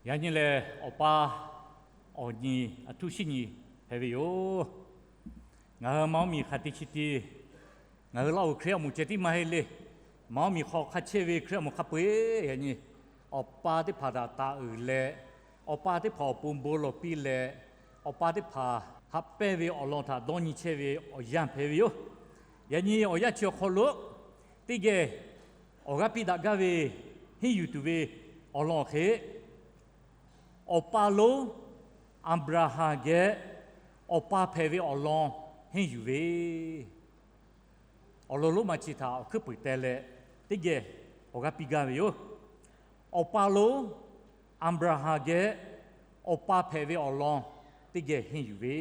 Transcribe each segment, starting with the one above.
Yaꞈ nyi lehˬ, awˬ pa awˬ nyi aˬ htoꞈ shinˉ nyi hpehꞈ ve yoˬ. Ngaˬ hui maˇ oˇ miˬ hk'aˬ te chi ti, ngaˬ hui Laˇ huˍ Hkriꞈ awˬ moˍ ceh tiˉ maˇ heˆ le. Maˇ oˇ miˬ hk'aw hk'a chehˇ ve Hkriꞈ awˬ moˍ hk'a peu-eˬ yaꞈ nyi, awˬ pa teˇ hpaˍ htaꞈ taˍ uiˍ leh, awˬ pa teˇ hpaˍ awˬ pon bon lawˬ piˇ leh, awˬ pa teˇ hpaˍ haꞈ pehnˇ ve awˬ lawn htaꞈ dawˇ nyi chehˇ ve awˬ yanˇ hpehꞈ ve yoˬ. Yaꞈ nyi awˬ yanˇ chi awˬ hk'aw lo teˇ geh awˬ g'aˇ piˇ daꞈ gaˇ ve, henˇ yuˬ tuˬ ve awˬ lawn awˬ hk'e, awˬ pa lonˉ Aˍbraˍhanˍ geh awˬ pa hpehꞈ ve awˬ lawn henˇ yuˬ ve awˬ lawn lonˉ ma chi htaꞈ awˬ hkuiˉ puiˍ teh leh, teˇ geh awˬ g'aˇ piˇ gaˇ ve yoˬ. Awˬ pa lonˉ Aˍbraˍhanˍ geh awˬ pa hpehꞈ ve awˬ lawn teˇ geh henˇ yuˬ ve,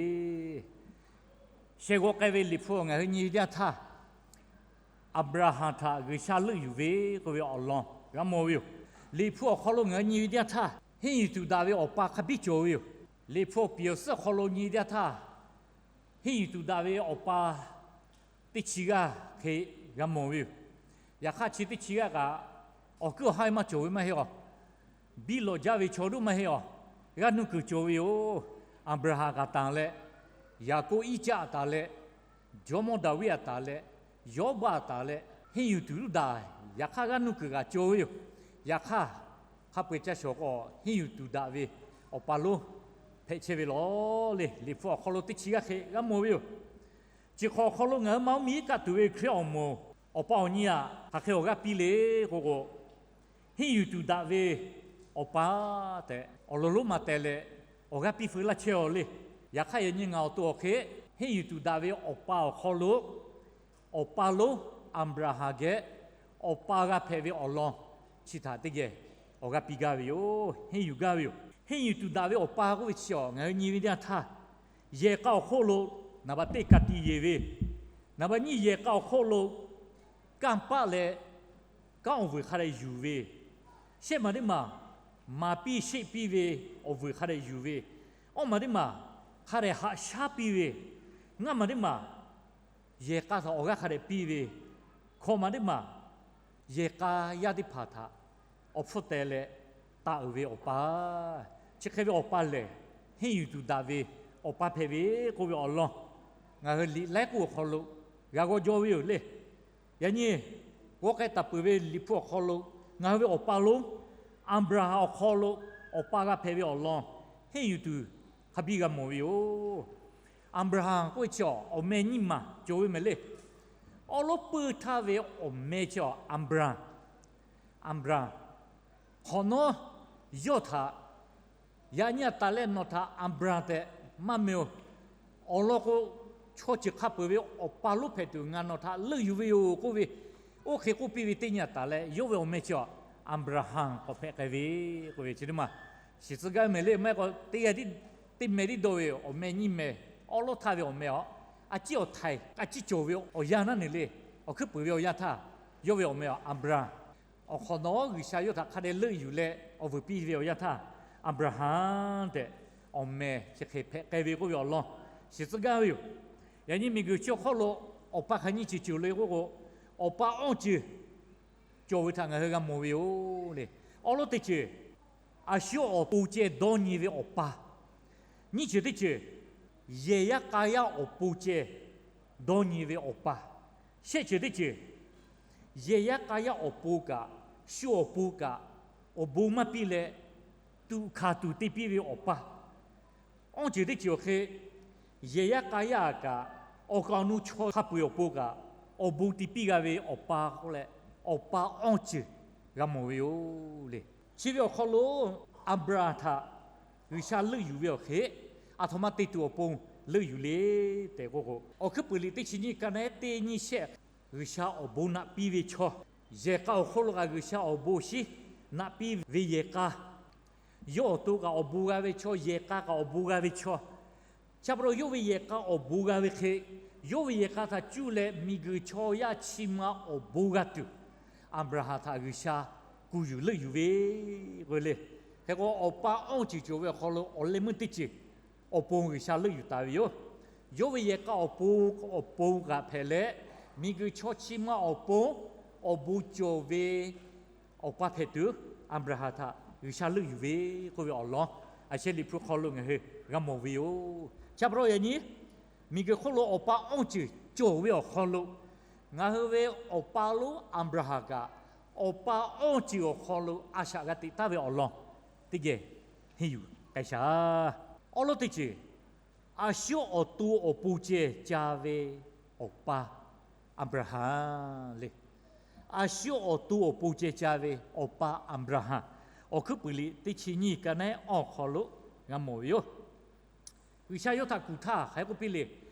sheh g'aw k'ai ve Liꞈ hpu ngaˬ hui nyi ve teˇ yanˇ htaˇ, Aˍbraˍhanˍ htaꞈ G'uiˬsha leuˆ yuˬ ve k'oˆ ve awˬ lawn g'a mawˬ ve yoˬ. Liꞈ hpu awˬ hk'aw lo ngaˬ hui nyi ve teˇ yanˇ htaˇ, henˇ yuˬ tuˬ daꞈ ve awˬ pa hk'a biˇ cawˬ ve yoˬ. Liꞈ hpu awˬ piˍ awˬ suhˉ awˬ hk'aw lo nyi ve teˇ yanˇ htaˇ, henˇ yuˬ tuˬ daꞈ ve awˬ pa teˇ chi g'aˇ hk'e g'a mawˬ ve yoˬ. Yaꞈ hk'aˇ, chi teˇ chi g'aˇ kaꞈ awˬ kuiˉ awˬ haiˇ maˇ cawˬ ve maˇ heˆ awˬ. Biˇ lawꞈ jaˇ ve chaw duˇ maˇ heˆ awˬ. G'aˇ nuˇ kuiˬ cawˬ ve yoˬ. Aˍbraˍhanˍ kaꞈ tanˬ leh, Yaˍkoˆ Iˉcaˆ tanˬ leh, jawˇmawˇ Daˍviˆ aꞈ tanˬ leh, Yawˇbaˆ aꞈ tanˬ leh, henˇ yuˬ tuˬ duˇ daꞈ yaꞈ hk'aˇ g'aˇ nuˇ kuiˬ kaꞈ cawˬ ve yoˬ. Yaꞈ hk'aˇ, hk'a peu-eˬ ca shawˍ k'o, henˇ yuˬ tuˬ daꞈ ve awˬ pa lonˉ hpehꞈ chehˇ ve lawˬ le. Liꞈ hpu awˬ hk'aw lo teˇ chi g'aˇ hk'e g'a mawˬ ve yoˬ. Chi hk'awꞈ awˬ hk'aw lo ngaˬ hui maˇ oˇ miˬ iˉ kaˆ tuˬ ve Hkriꞈ awˬ moˍ, awˬ pa awˬ nyi aꞈ hk'aˬ hk'e awˬ g'aˇ piˇ le k'oˆ k'o, henˇ yuˬ tuˬ daꞈ ve awˬ pa tehꞈ awˬ lawn lonˉ ma teh leh awˬ g'aˇ piˇ feu laˇ chehˇ aˬ le. Yaꞈ hk'aˇ, yaꞈ nyi ngaˬ awˬ to awˬ hk'e, henˇ yuˬ tuˬ daꞈ ve awˬ pa awˬ hk'aw lo awˬ pa lonˉ Aˍbraˍhanˍ geh awˬ pa g'a hpehꞈ ve awˬ lawn chi htaꞈ teˇ geh awˬ g'aˇ piˇ gaˇ ve yoˬ. Henˇ yuˬ gaˇ ve yoˬ. Henˇ yuˬ tuˬ daꞈ ve awˬ pa k'oˆ ve chi awˬ ngaˬ hui nyi ve teˇ yanˇ htaˇ, yehˬ k'a awˬ hk'oˆ lo naˍ baˬ teˇ ka tiꞈ yeˬ ve, naˍ baˬ nyiˇ yehˬ k'a awˬ hk'oˆ lo kanˇ paˆ leh kanˉ awˬ vuiˬ hk'a dehꞈ yuˬ ve, shehˆ maˬ teˇ maˬ maˍ piˇ sheˆ piˇ ve awˬ vuiˬ hk'a dehꞈ yuˬ ve, awˇ maˬ teˇ maˬ hk'a dehꞈ haꞈ shaˉ piˇ ve, ngaˇ maˬ teˇ maˬ yehˬ k'a htaꞈ awˬ g'aˇ hk'a dehꞈ piˇ ve, hkawꞈ maˬ teˇ maˬ yehˬ k'a yaˇ teˇ hpaˍ htaꞈ awˬ hpfuhˇ teh leh taˍ uiˍ ve awˬ pa, chi hk'e ve awˬ pa lehˬ, henˇ yuˬ tuˬ daꞈ ve awˬ pa hpehꞈ ve k'oˆ ve awˬ lawn ngaˬ hui liꞈ laiˉ k'oˆ awˬ hk'aw lo g'a g'aw jaw ve yoˬ le. Yaꞈ nyi g'aw k'ai taˍ peuˬ ve Liꞈ hpu awˬ hk'aw lo ngaˬ hui ve awˬ pa lonˉ Aˍbraˍhanˍ awˬ hk'aw lo awˬ pa g'a hpehꞈ ve awˬ lawn henˇ yuˬ tuˬ hk'a biˇ g'a mawˬ ve yoˬ. Aˍbraˍhanˍ k'oˆ ve chi awˬ meh nyiˇ maˬ cawˬ ve mehˍ le. Awˉ lawˉ puiˇ htaˇ ve awˬ meh chi awˬ Aˍbraˍhanˍ, Aˍbraˍhanˍ, hk'awꞈ nawˉ yawˇ htaꞈ, yaꞈ nyi aꞈ taˍ leh nawˬ htaꞈ Aˍbraˍhanˍ tehꞈ maˇ meh oˬ. Awˬ lawn k'o, chaw ceuˬ hk'a peuˬ ve awˬ pa lonˉ hpehꞈ tuˬ ngaˬ nawˬ htaꞈ leuˆ yuˬ ve yoˬ k'oˆ ve, oˇ hk'e k'oˆ piˇ ve teˇ nyi aꞈ taˍ leh yawˇ ve awˬ meh chi Aˍbraˍhanˍ k'awꞈ hpehꞈ k'ai ve k'oˆ ve chi teˇ maˬ shiˍ tcuh gaˇ mehˍ le. Maˇ heˆ k'o teˇ g'aˇ tiˉ, teˇ meh tiˉ dawˇ ve awˬ meh nyiˇ meh, awˉ lawˉ htaˇ ve awˬ meh aꞈ, a ciˉ awˬ htaiˍ a ciˉ cawˬ ve awˬ yanˇ naˉ neˬ le. Awˬ hkuiˉ puiˍ ve awˬ yanˇ htaˇ yawˇ ve awˬ meh Aˍbraˍhanˍ, awˬ hk'awꞈ nawˉ G'uiˬsha yawˇ htaꞈ hk'a dehꞈ leuˆ yuˬ leh awˬ vuiˬ piˇ ve awˬ yanˇ htaˇ, Aˍbraˍhanˍ tehꞈ awˬ meh chi hk'e hpehꞈ k'ai ve k'oˆ ve awˬ lawn shiˍ tcuh gaˇ ve yoˬ. Yaꞈ nyi miˬguiˬ chi awˬ hk'oˆ lo awˬ pa hk'aˬ nyiˇ ceuˬ ceuˬ le k'oˆ k'o, awˬ pa awˇ ceuˬ cawˬ ve htaꞈ ngaˬ hui g'a mawˬ ve yoˬ le. Awˉ lawˉ teˇ ceuˬ, a shu awˬ pon ceh dawˇ nyi ve awˬ pa. Nyiˇ ceuˬ teˇ ceuˬ, yehˬ yaˇ k'a yaˇ awˬ pon ceh dawˇ nyi ve awˬ pa. Shehˆ ceuˬ teˇ ceuˬ, yehˬ yaˇ k'a yaˇ awˬ pon kaꞈ, shu awˬ pon kaꞈ, awˬ bon maˇ piˇ leh tuꞈ hkanˍ tuˬ te piˇ ve awˬ pa. Awˇ ceuˬ teˇ ceuˬ awˬ hk'e, yehˬ yaˇ k'a yaˇ kaꞈ, awˬ kaˍ awˬ nu chaw hk'a peu-eˬ awˬ pon kaꞈ, awˬ bon te piˇ g'a ve awˬ pa k'oˆ leh, awˬ pa awˇ ceuˬ g'a mawˬ ve yoˬ le. Chi ve awˬ hk'aw lo Aˍbraˍhanˍ htaꞈ G'uiˬsha leuˆ yuˬ ve awˬ hk'e, aˬ htoꞈ ma te tuˬ awˬ pon leuˆ yuˬ le tehꞈ k'oˆ k'o, Awˬ hkuiˉ puiˍ liꞈ teˇ chi nyiˇ ka naˉ teˇ nyiˇ shehˆ, G'uiˬsha awˬ bon naꞈ piˇ ve chaw, yehˬ k'a awˬ hk'oˆ lo kaꞈ G'uiˬsha awˬ bon shiˉ naꞈ piˇ ve yehˬ k'a, yawˇ awˬ to kaꞈ awˬ bon g'a ve chaw, yehˬ k'a kaꞈ awˬ bon g'a ve chaw, chi pa taw yawˇ ve yehˬ k'a awˬ bon g'a ve hk'e, yawˇ ve yehˬ k'a htaꞈ cuˇ leh miˬguiˬ chaw yaˇ chi ma awˬ bon g'a tuˬ, Aˍbraˍhanˍ htaꞈ G'uiˬsha kuˬ yuˬ leuˆ yuˬ ve k'o le. Hk'e k'o, awˬ pa awˇ ceuˬ cawˬ ve awˬ hk'aw lo awˬ leh meuˇ teˇ ceuˬ awˬ pon G'uiˬsha leuˆ yuˬ taˍ ve yoˬ. Yawˇ ve yehˬ k'a awˬ pon, awˬ pon kaꞈ hpehꞈ leh, miˬguiˬ chaw chi ma awˬ pon awˬ bon cawˬ ve awˬ pa hpehꞈ tuˬ, Aˍbraˍhanˍ htaꞈ G'uiˬsha leuˆ yuˬ ve k'oˆ ve awˬ lawn, a sheh Liꞈ hpu hk'aw lo ngaˬ hui g'a mawˬ ve yoˬ. Chi pa taw yaꞈ nyi miˬguiˬ hk'oˆ lo awˬ pa awˇ ceuˬ cawˬ ve awˬ hk'aw lo, ngaˬ hui ve awˬ pa lonˉ Aˍbraˍhanˍ kaꞈ, awˬ pa awˇ ceuˬ awˬ hk'aw lo a shaꞈ g'a teꞈ taˍ ve awˬ lawn teˇ geh henˇ yuˬ k'ai shaˍ. Awˉ lawˉ teˇ ceuˬ, a shu awˬ to awˬ pon ceh ca ve awˬ pa Aˍbraˍhanˍ le. A shu awˬ to awˬ pon ceh ca ve awˬ pa Aˍbraˍhanˍ, Awˬ hkuiˉ puiˍ liꞈ teˇ chi nyiˇ ka naˉ awˬ hk'aw lo g'a mawˬ ve yoˬ. G'uiˬsha yawˇ htaꞈ kuˬ htaˇ hk'aˬ hk'e k'oˆ piˇ le,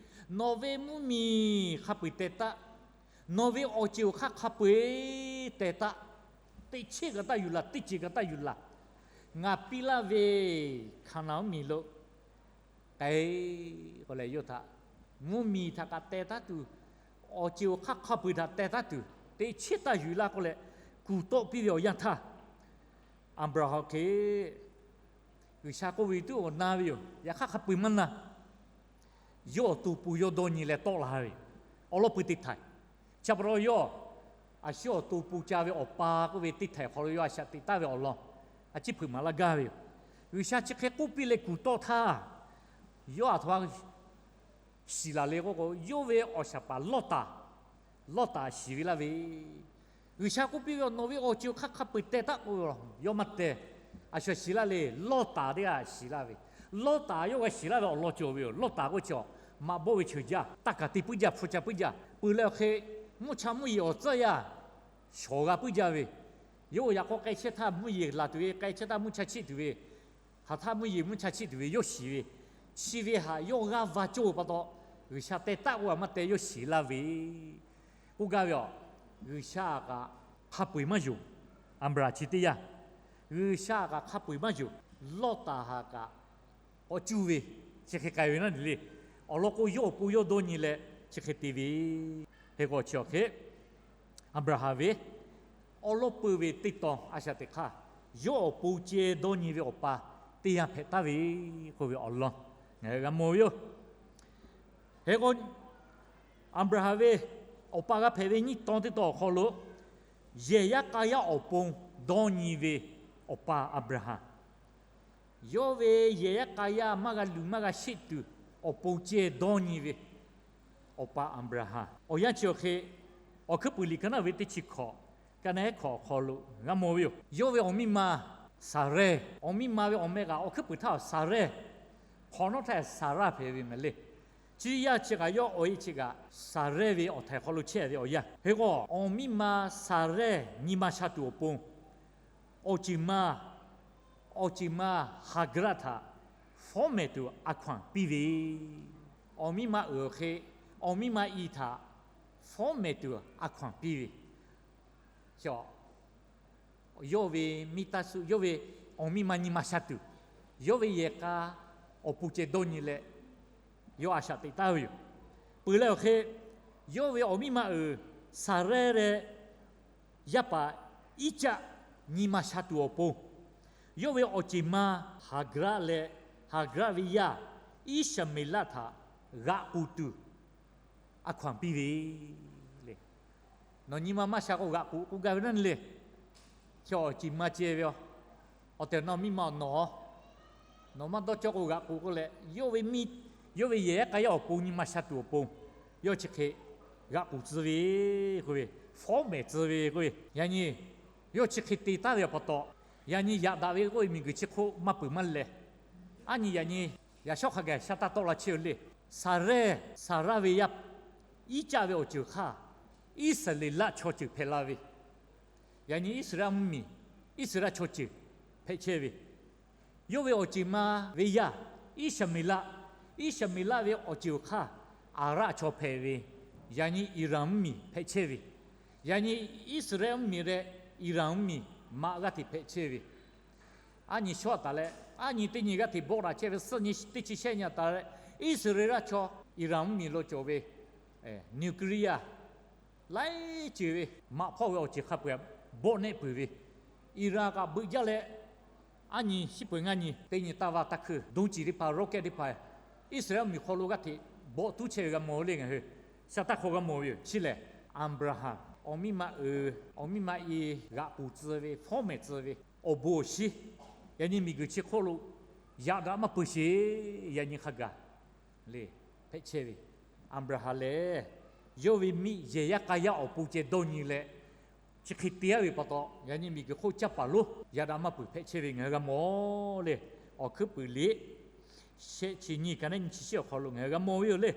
Nawˬ ve mvuhˇmiˬ hk'a peu-eˬ teh taˉ. Nawˬ ve awˬ ceuˬ awˬ hk'aˇ hk'a peu-eˬ teh taˉ. Teˇ cheˇ kaꞈ taˇ yuˬ laˬ, teˇ ceuˬ kaꞈ taˇ yuˬ laˬ. Ngaˬ piˇ laˇ ve Hkaˍnanˍ mvuhˇmiˬ lo k'ai k'oˆ leh, yawˇ htaꞈ mvuhˇmiˬ htaꞈ kaꞈ teh taˉ tuˬ, awˬ ceuˬ awˬ hk'aˇ hk'a peu-eˬ htaꞈ teh taˉ tuˬ, teˇ cheˇ taˇ yuˬ laˇ k'oˆ leh, kuˬ tawˆ piˇ ve awˬ yanˇ htaˇ, Aˍbraˍhanˍ hk'e G'uiˬsha k'oˆ ve tuˉ awˬ na ve yoˬ. Yaꞈ hk'aˇ hk'a peu-eˬ maˇ na. Yawˇ awˬ to pon yawˇ dawˇ nyi leh tawˆ la ve awˬ lawn pui teˇ htaiˍ. Chi pa taw yawˇ a shu awˬ to pon ca ve awˬ pa k'oˆ ve teˇ htaiˍ hk'aw lo yawˇ a shaꞈ teꞈ taˍ ve awˬ lawn a ciˉ hpeuꞈ maˍ laˇ gaˇ ve yoˬ. G'uiˬsha chi hk'e k'oˆ piˇ leh kuˬ tawˆ htaˇ, yawˇ aˬ htoꞈ ma shiˍ laˬ le k'oˆ k'o, yawˇ ve awˬ shaˍ paˍ Lawˇtaˍ, Lawˇtaˍ shiˍ ve laˇ ve, G'uiˬsha k'oˆ piˇ ve, Nawˬ ve awˬ ceuˬ hk'aˇ hk'a peu-eˬ teh taˉ k'oˆ ve, yawˇ maˇ teh. A shu shiˍ laˇ le, Lawˇtaˍ teˇ g'aˇ shiˍ laˇ ve. Lawˇtaˍ yawˇ g'a shiˍ laˇ ve awˬ lawn cawˬ ve yoˬ. Lawˇtaˍ k'oˆ chi maꞈ bawˆ ve cheuˬ jaˇ, taˇ kaˍ te puiˉ jaˇ, hpu ca puiˉ jaˇ. Peuˬ leh awˬ hk'e, mvuhˇ cha mvuhˇ yeˬ awˬ tcuhˉ yaˇ shawˍ g'a puiˉ jaˇ ve, yawˇ yaꞈ k'aw k'ai chehˇ htaˇ mvuhˇ yeˬ laˬ tuˬ ve, k'ai chehˇ htaˇ mvuhˇ cha chiˆ tuˬ ve, hk'aˬ htaˇ mvuhˇ yeˬ mvuhˇ cha chiˆ tuˬ ve yawˇ shiˍ ve, chi ve htaꞈ yawˇ g'aˇ va cawˇ ve pa taw, G'uiˬsha teh taˉ k'oˆ a maˇ teh, yawˇ shiˍ laˇ ve k'oˆ gaˇ ve yoˬ. G'uiˬsha kaꞈ hk'a peu-eˬ maˇ yonˍ. Aˍbraˍhanˍ chi teˇ yanˇ, G'uiˬsha kaꞈ hk'a peu-eˬ maˇ yonˍ. Lawˇtaˍ htaꞈ kaꞈ k'awꞈ cuˇ ve, chi hk'e k'ai ve naˉ le. Awˬ lawn k'o, yawˇ awˬ pon yawˇ dawˇ nyi leh chi hk'e te ve. Hk'e k'o chi awˬ hk'e, Aˍbraˍhanˍ ve awˉ lawˉ peuˇ ve teˇ tawn a shaꞈ teꞈ hk'aˇ, yawˇ awˬ pon ceh dawˇ nyi ve awˬ pa teˇ yanˇ hpehꞈ taˍ ve k'oˆ ve awˬ lawn ngaˬ hui g'a mawˬ ve yoˬ. Hk'e k'o, Aˍbraˍhanˍ ve awˬ pa g'a hpehꞈ ve nyiˇ tawn teˇ tawn awˬ hk'aw lo, yehˬ yaˇ k'a yaˇ awˬ pon dawˇ nyi ve awˬ pa Aˍbraˍhanˍ, yawˇ ve yehˬ yaˇ k'a yaˇ maˇ g'a luˬ maˇ g'a sheˆ tuˬ awˬ pon ceh dawˇ nyi ve awˬ pa Aˍbraˍhanˍ awˬ yanˇ chi awˬ hk'e, Awˬ hkuiˉ puiˍ liꞈ ka naˉ ve teˇ chi hkawꞈ, ka naˉ hkawꞈ awˬ hk'aw lo g'a mawˬ ve yoˬ. Yawˇ ve awˬ miˇ ma Saˍrehˇ, awˬ miˇ ma ve awˬ meh kaꞈ awˬ hkuiˉ puiˍ htaˇ Saˍrehˇ, hk'awꞈ nawˉ htaˇ Saˍraˇ hpehꞈ ve mehˍ le. Chi yaˇ chi kaꞈ yawˇ awˬ e chi kaꞈ Saˍrehˇ ve awˬ htaiˍ hk'aw lo chehˇ ve awˬ yanˇ. Hk'e k'o, awˬ miˇ ma Saˍrehˇ nyi ma sha tuˬ awˬ pon, awˬ ceuˬ ma, awˬ ceuˬ ma Haˍgraˆ htaꞈ fawˉ mehˍ tuˬ a hkaw-anˬ piˇ ve, awˬ miˇ ma uiˍ awˬ hk'e, awˬ miˇ ma i htaꞈ fawˉ mehˍ tuˬ a hkaw-anˬ piˇ ve, yawˇ ve miˇ taˇ suˆ, yawˇ ve awˬ miˇ ma nyi ma sha tuˬ, yawˇ ve yehˬ k'a awˬ pon ceh dawˇ nyi leh, yawˇ a shaꞈ teꞈ taˍ ve yoˬ. Peuˬ leh awˬ hk'e, yawˇ ve awˬ miˇ ma uiˍ Saˍrehˇ leh yaˇ paˍ Iˉcaˆ nyi ma sha tuˬ awˬ pon, yawˇ ve awˬ ceuˬ ma Haˍgraˆ leh Haˍgraˆ ve yaˇ Iˉshaˍmeˍlaˆ htaꞈ g'aꞈ k'oˬ tuˬ a hkaw-anˬ piˇ ve le. Nawˬ nyi ma maˇ sha k'o g'aꞈ k'oˬ k'oˆ gaˇ ve naˉ le. Chaw awˬ ceuˬ ma ceh ve, awˬ tehˬ awˬ na miˇ ma awˬ nawˬ, nawˬ maˇ dawˇ cawˇ k'o g'aꞈ k'oˬ k'oˆ leh, yawˇ ve miˇ, yawˇ ve yehˬ yaˇ k'a yaˇ awˬ pon nyi ma sha tuˬ awˬ pon, yawˇ chi hk'e g'aꞈ k'oˬ tcuh ve k'oˆ ve, fawˉ mehˍ tcuh ve k'oˆ ve, yaꞈ nyi yawˇ chi hk'e te taˍ ve awˬ pa taw, yaꞈ nyi yaꞈ daꞈ ve k'oˆ ve miˬguiˬ chi hk'oˆ maˇ peuˬ maˇ leh, aˉ nyi yaꞈ nyi yaꞈ shawˉ hk'a gaˬ sha taˇ tawˆ la chehˇ ve le. Saˍrehˇ, Saˍraˇ ve yaˇ Iˉcaˆ ve awˬ ceuˬ hk'aˇ, Iˉsaˍreˍlaˆ chaw ceuˬ hpehꞈ la ve, yaꞈ nyi Iˉsaˍreˍlaˆ mvuhˇmiˬ, Iˉsaˍreˍlaˆ chaw ceuˬ hpehꞈ chehˇ ve, yawˇ ve awˬ ceuˬ ma ve yaˇ Iˉshaˍmeˍlaˆ, Iˉshaˍmeˍlaˆ ve awˬ ceuˬ awˬ hk'aˇ Aˍraˆ chaw hpehꞈ ve, yaꞈ nyi Iˍraˍ mvuhˇmiˬ hpehꞈ chehˇ ve, yaꞈ nyi Iˉsaˍreˍlaˆ mvuhˇmiˬ leh Iˍraˍ mvuhˇmiˬ maꞈ g'aˇ hteꞈ hpehꞈ chehˇ ve, aˉ nyi shawˉ taˍ leh, aˉ nyi teˇ nyi g'aˇ hteꞈ bawˆ daꞈ chehˇ ve, suhˆ nyi teˇ chi shehˆ nyi taˍ leh, Iˉsaˍreˍlaˆ chaw Iˍraˍ mvuhˇmiˬ lo cawˬ ve nuclear laiˉ ceuˬ ve maꞈ hpawˇ ve awˬ ceuˬ hk'a peu-eˬ bawˆ nehˆ peuˬ ve, Iˍraˍ kaꞈ beuꞈ jaˇ leh, aˉ nyi shiˉ peuˬ ngaˇ nyi teˇ nyi taˇ vaˇ taˇ hkuiˇ, ဒုံးကျည် teˇ hpaˍ, rocket teˇ hpaˍ, Iˉsaˍreˍlaˆ mvuhˇmiˬ hk'aw lo g'aˇ hteꞈ bawˆ tuˉ chehˇ ve g'a mawˬ le ngaˬ hui. Sha taˇ hk'aw g'a mawˬ ve yoˬ. Chi lehˬ, Aˍbraˍhanˍ awˬ miˇ ma uiˍ g'aꞈ k'oˬ tcuh ve, fawˉ mehˍ tcuh ve, awˬ bon awˬ shinˉ Yaꞈ nyi miˬguiˬ chi hk'oˆ lo yaꞈ daꞈ maˇ peuˬ sheˍ. Yaꞈ nyi hk'a gaˬ le, hpehꞈ chehˇ ve Aˍbraˍhanˍ lehˬ, yawˇ ve miˆ yehˬ yaˇ k'a yaˇ awˬ pon ceh dawˇ nyi leh, chi hk'e te-a ve pa taw, yaꞈ nyi miˬguiˬ hk'oˆ caˇ paˍ lonˉ yaꞈ daꞈ maˇ peuˬ hpehꞈ chehˇ ve ngaˬ hui g'a mawˬ le. Awˬ hkuiˉ puiˍ liꞈ shehˆ chi nyiˇ ka neˉ nyiˇ chi shehˆ awˬ hk'aw lo ngaˬ hui g'a mawˬ ve yoˬ le.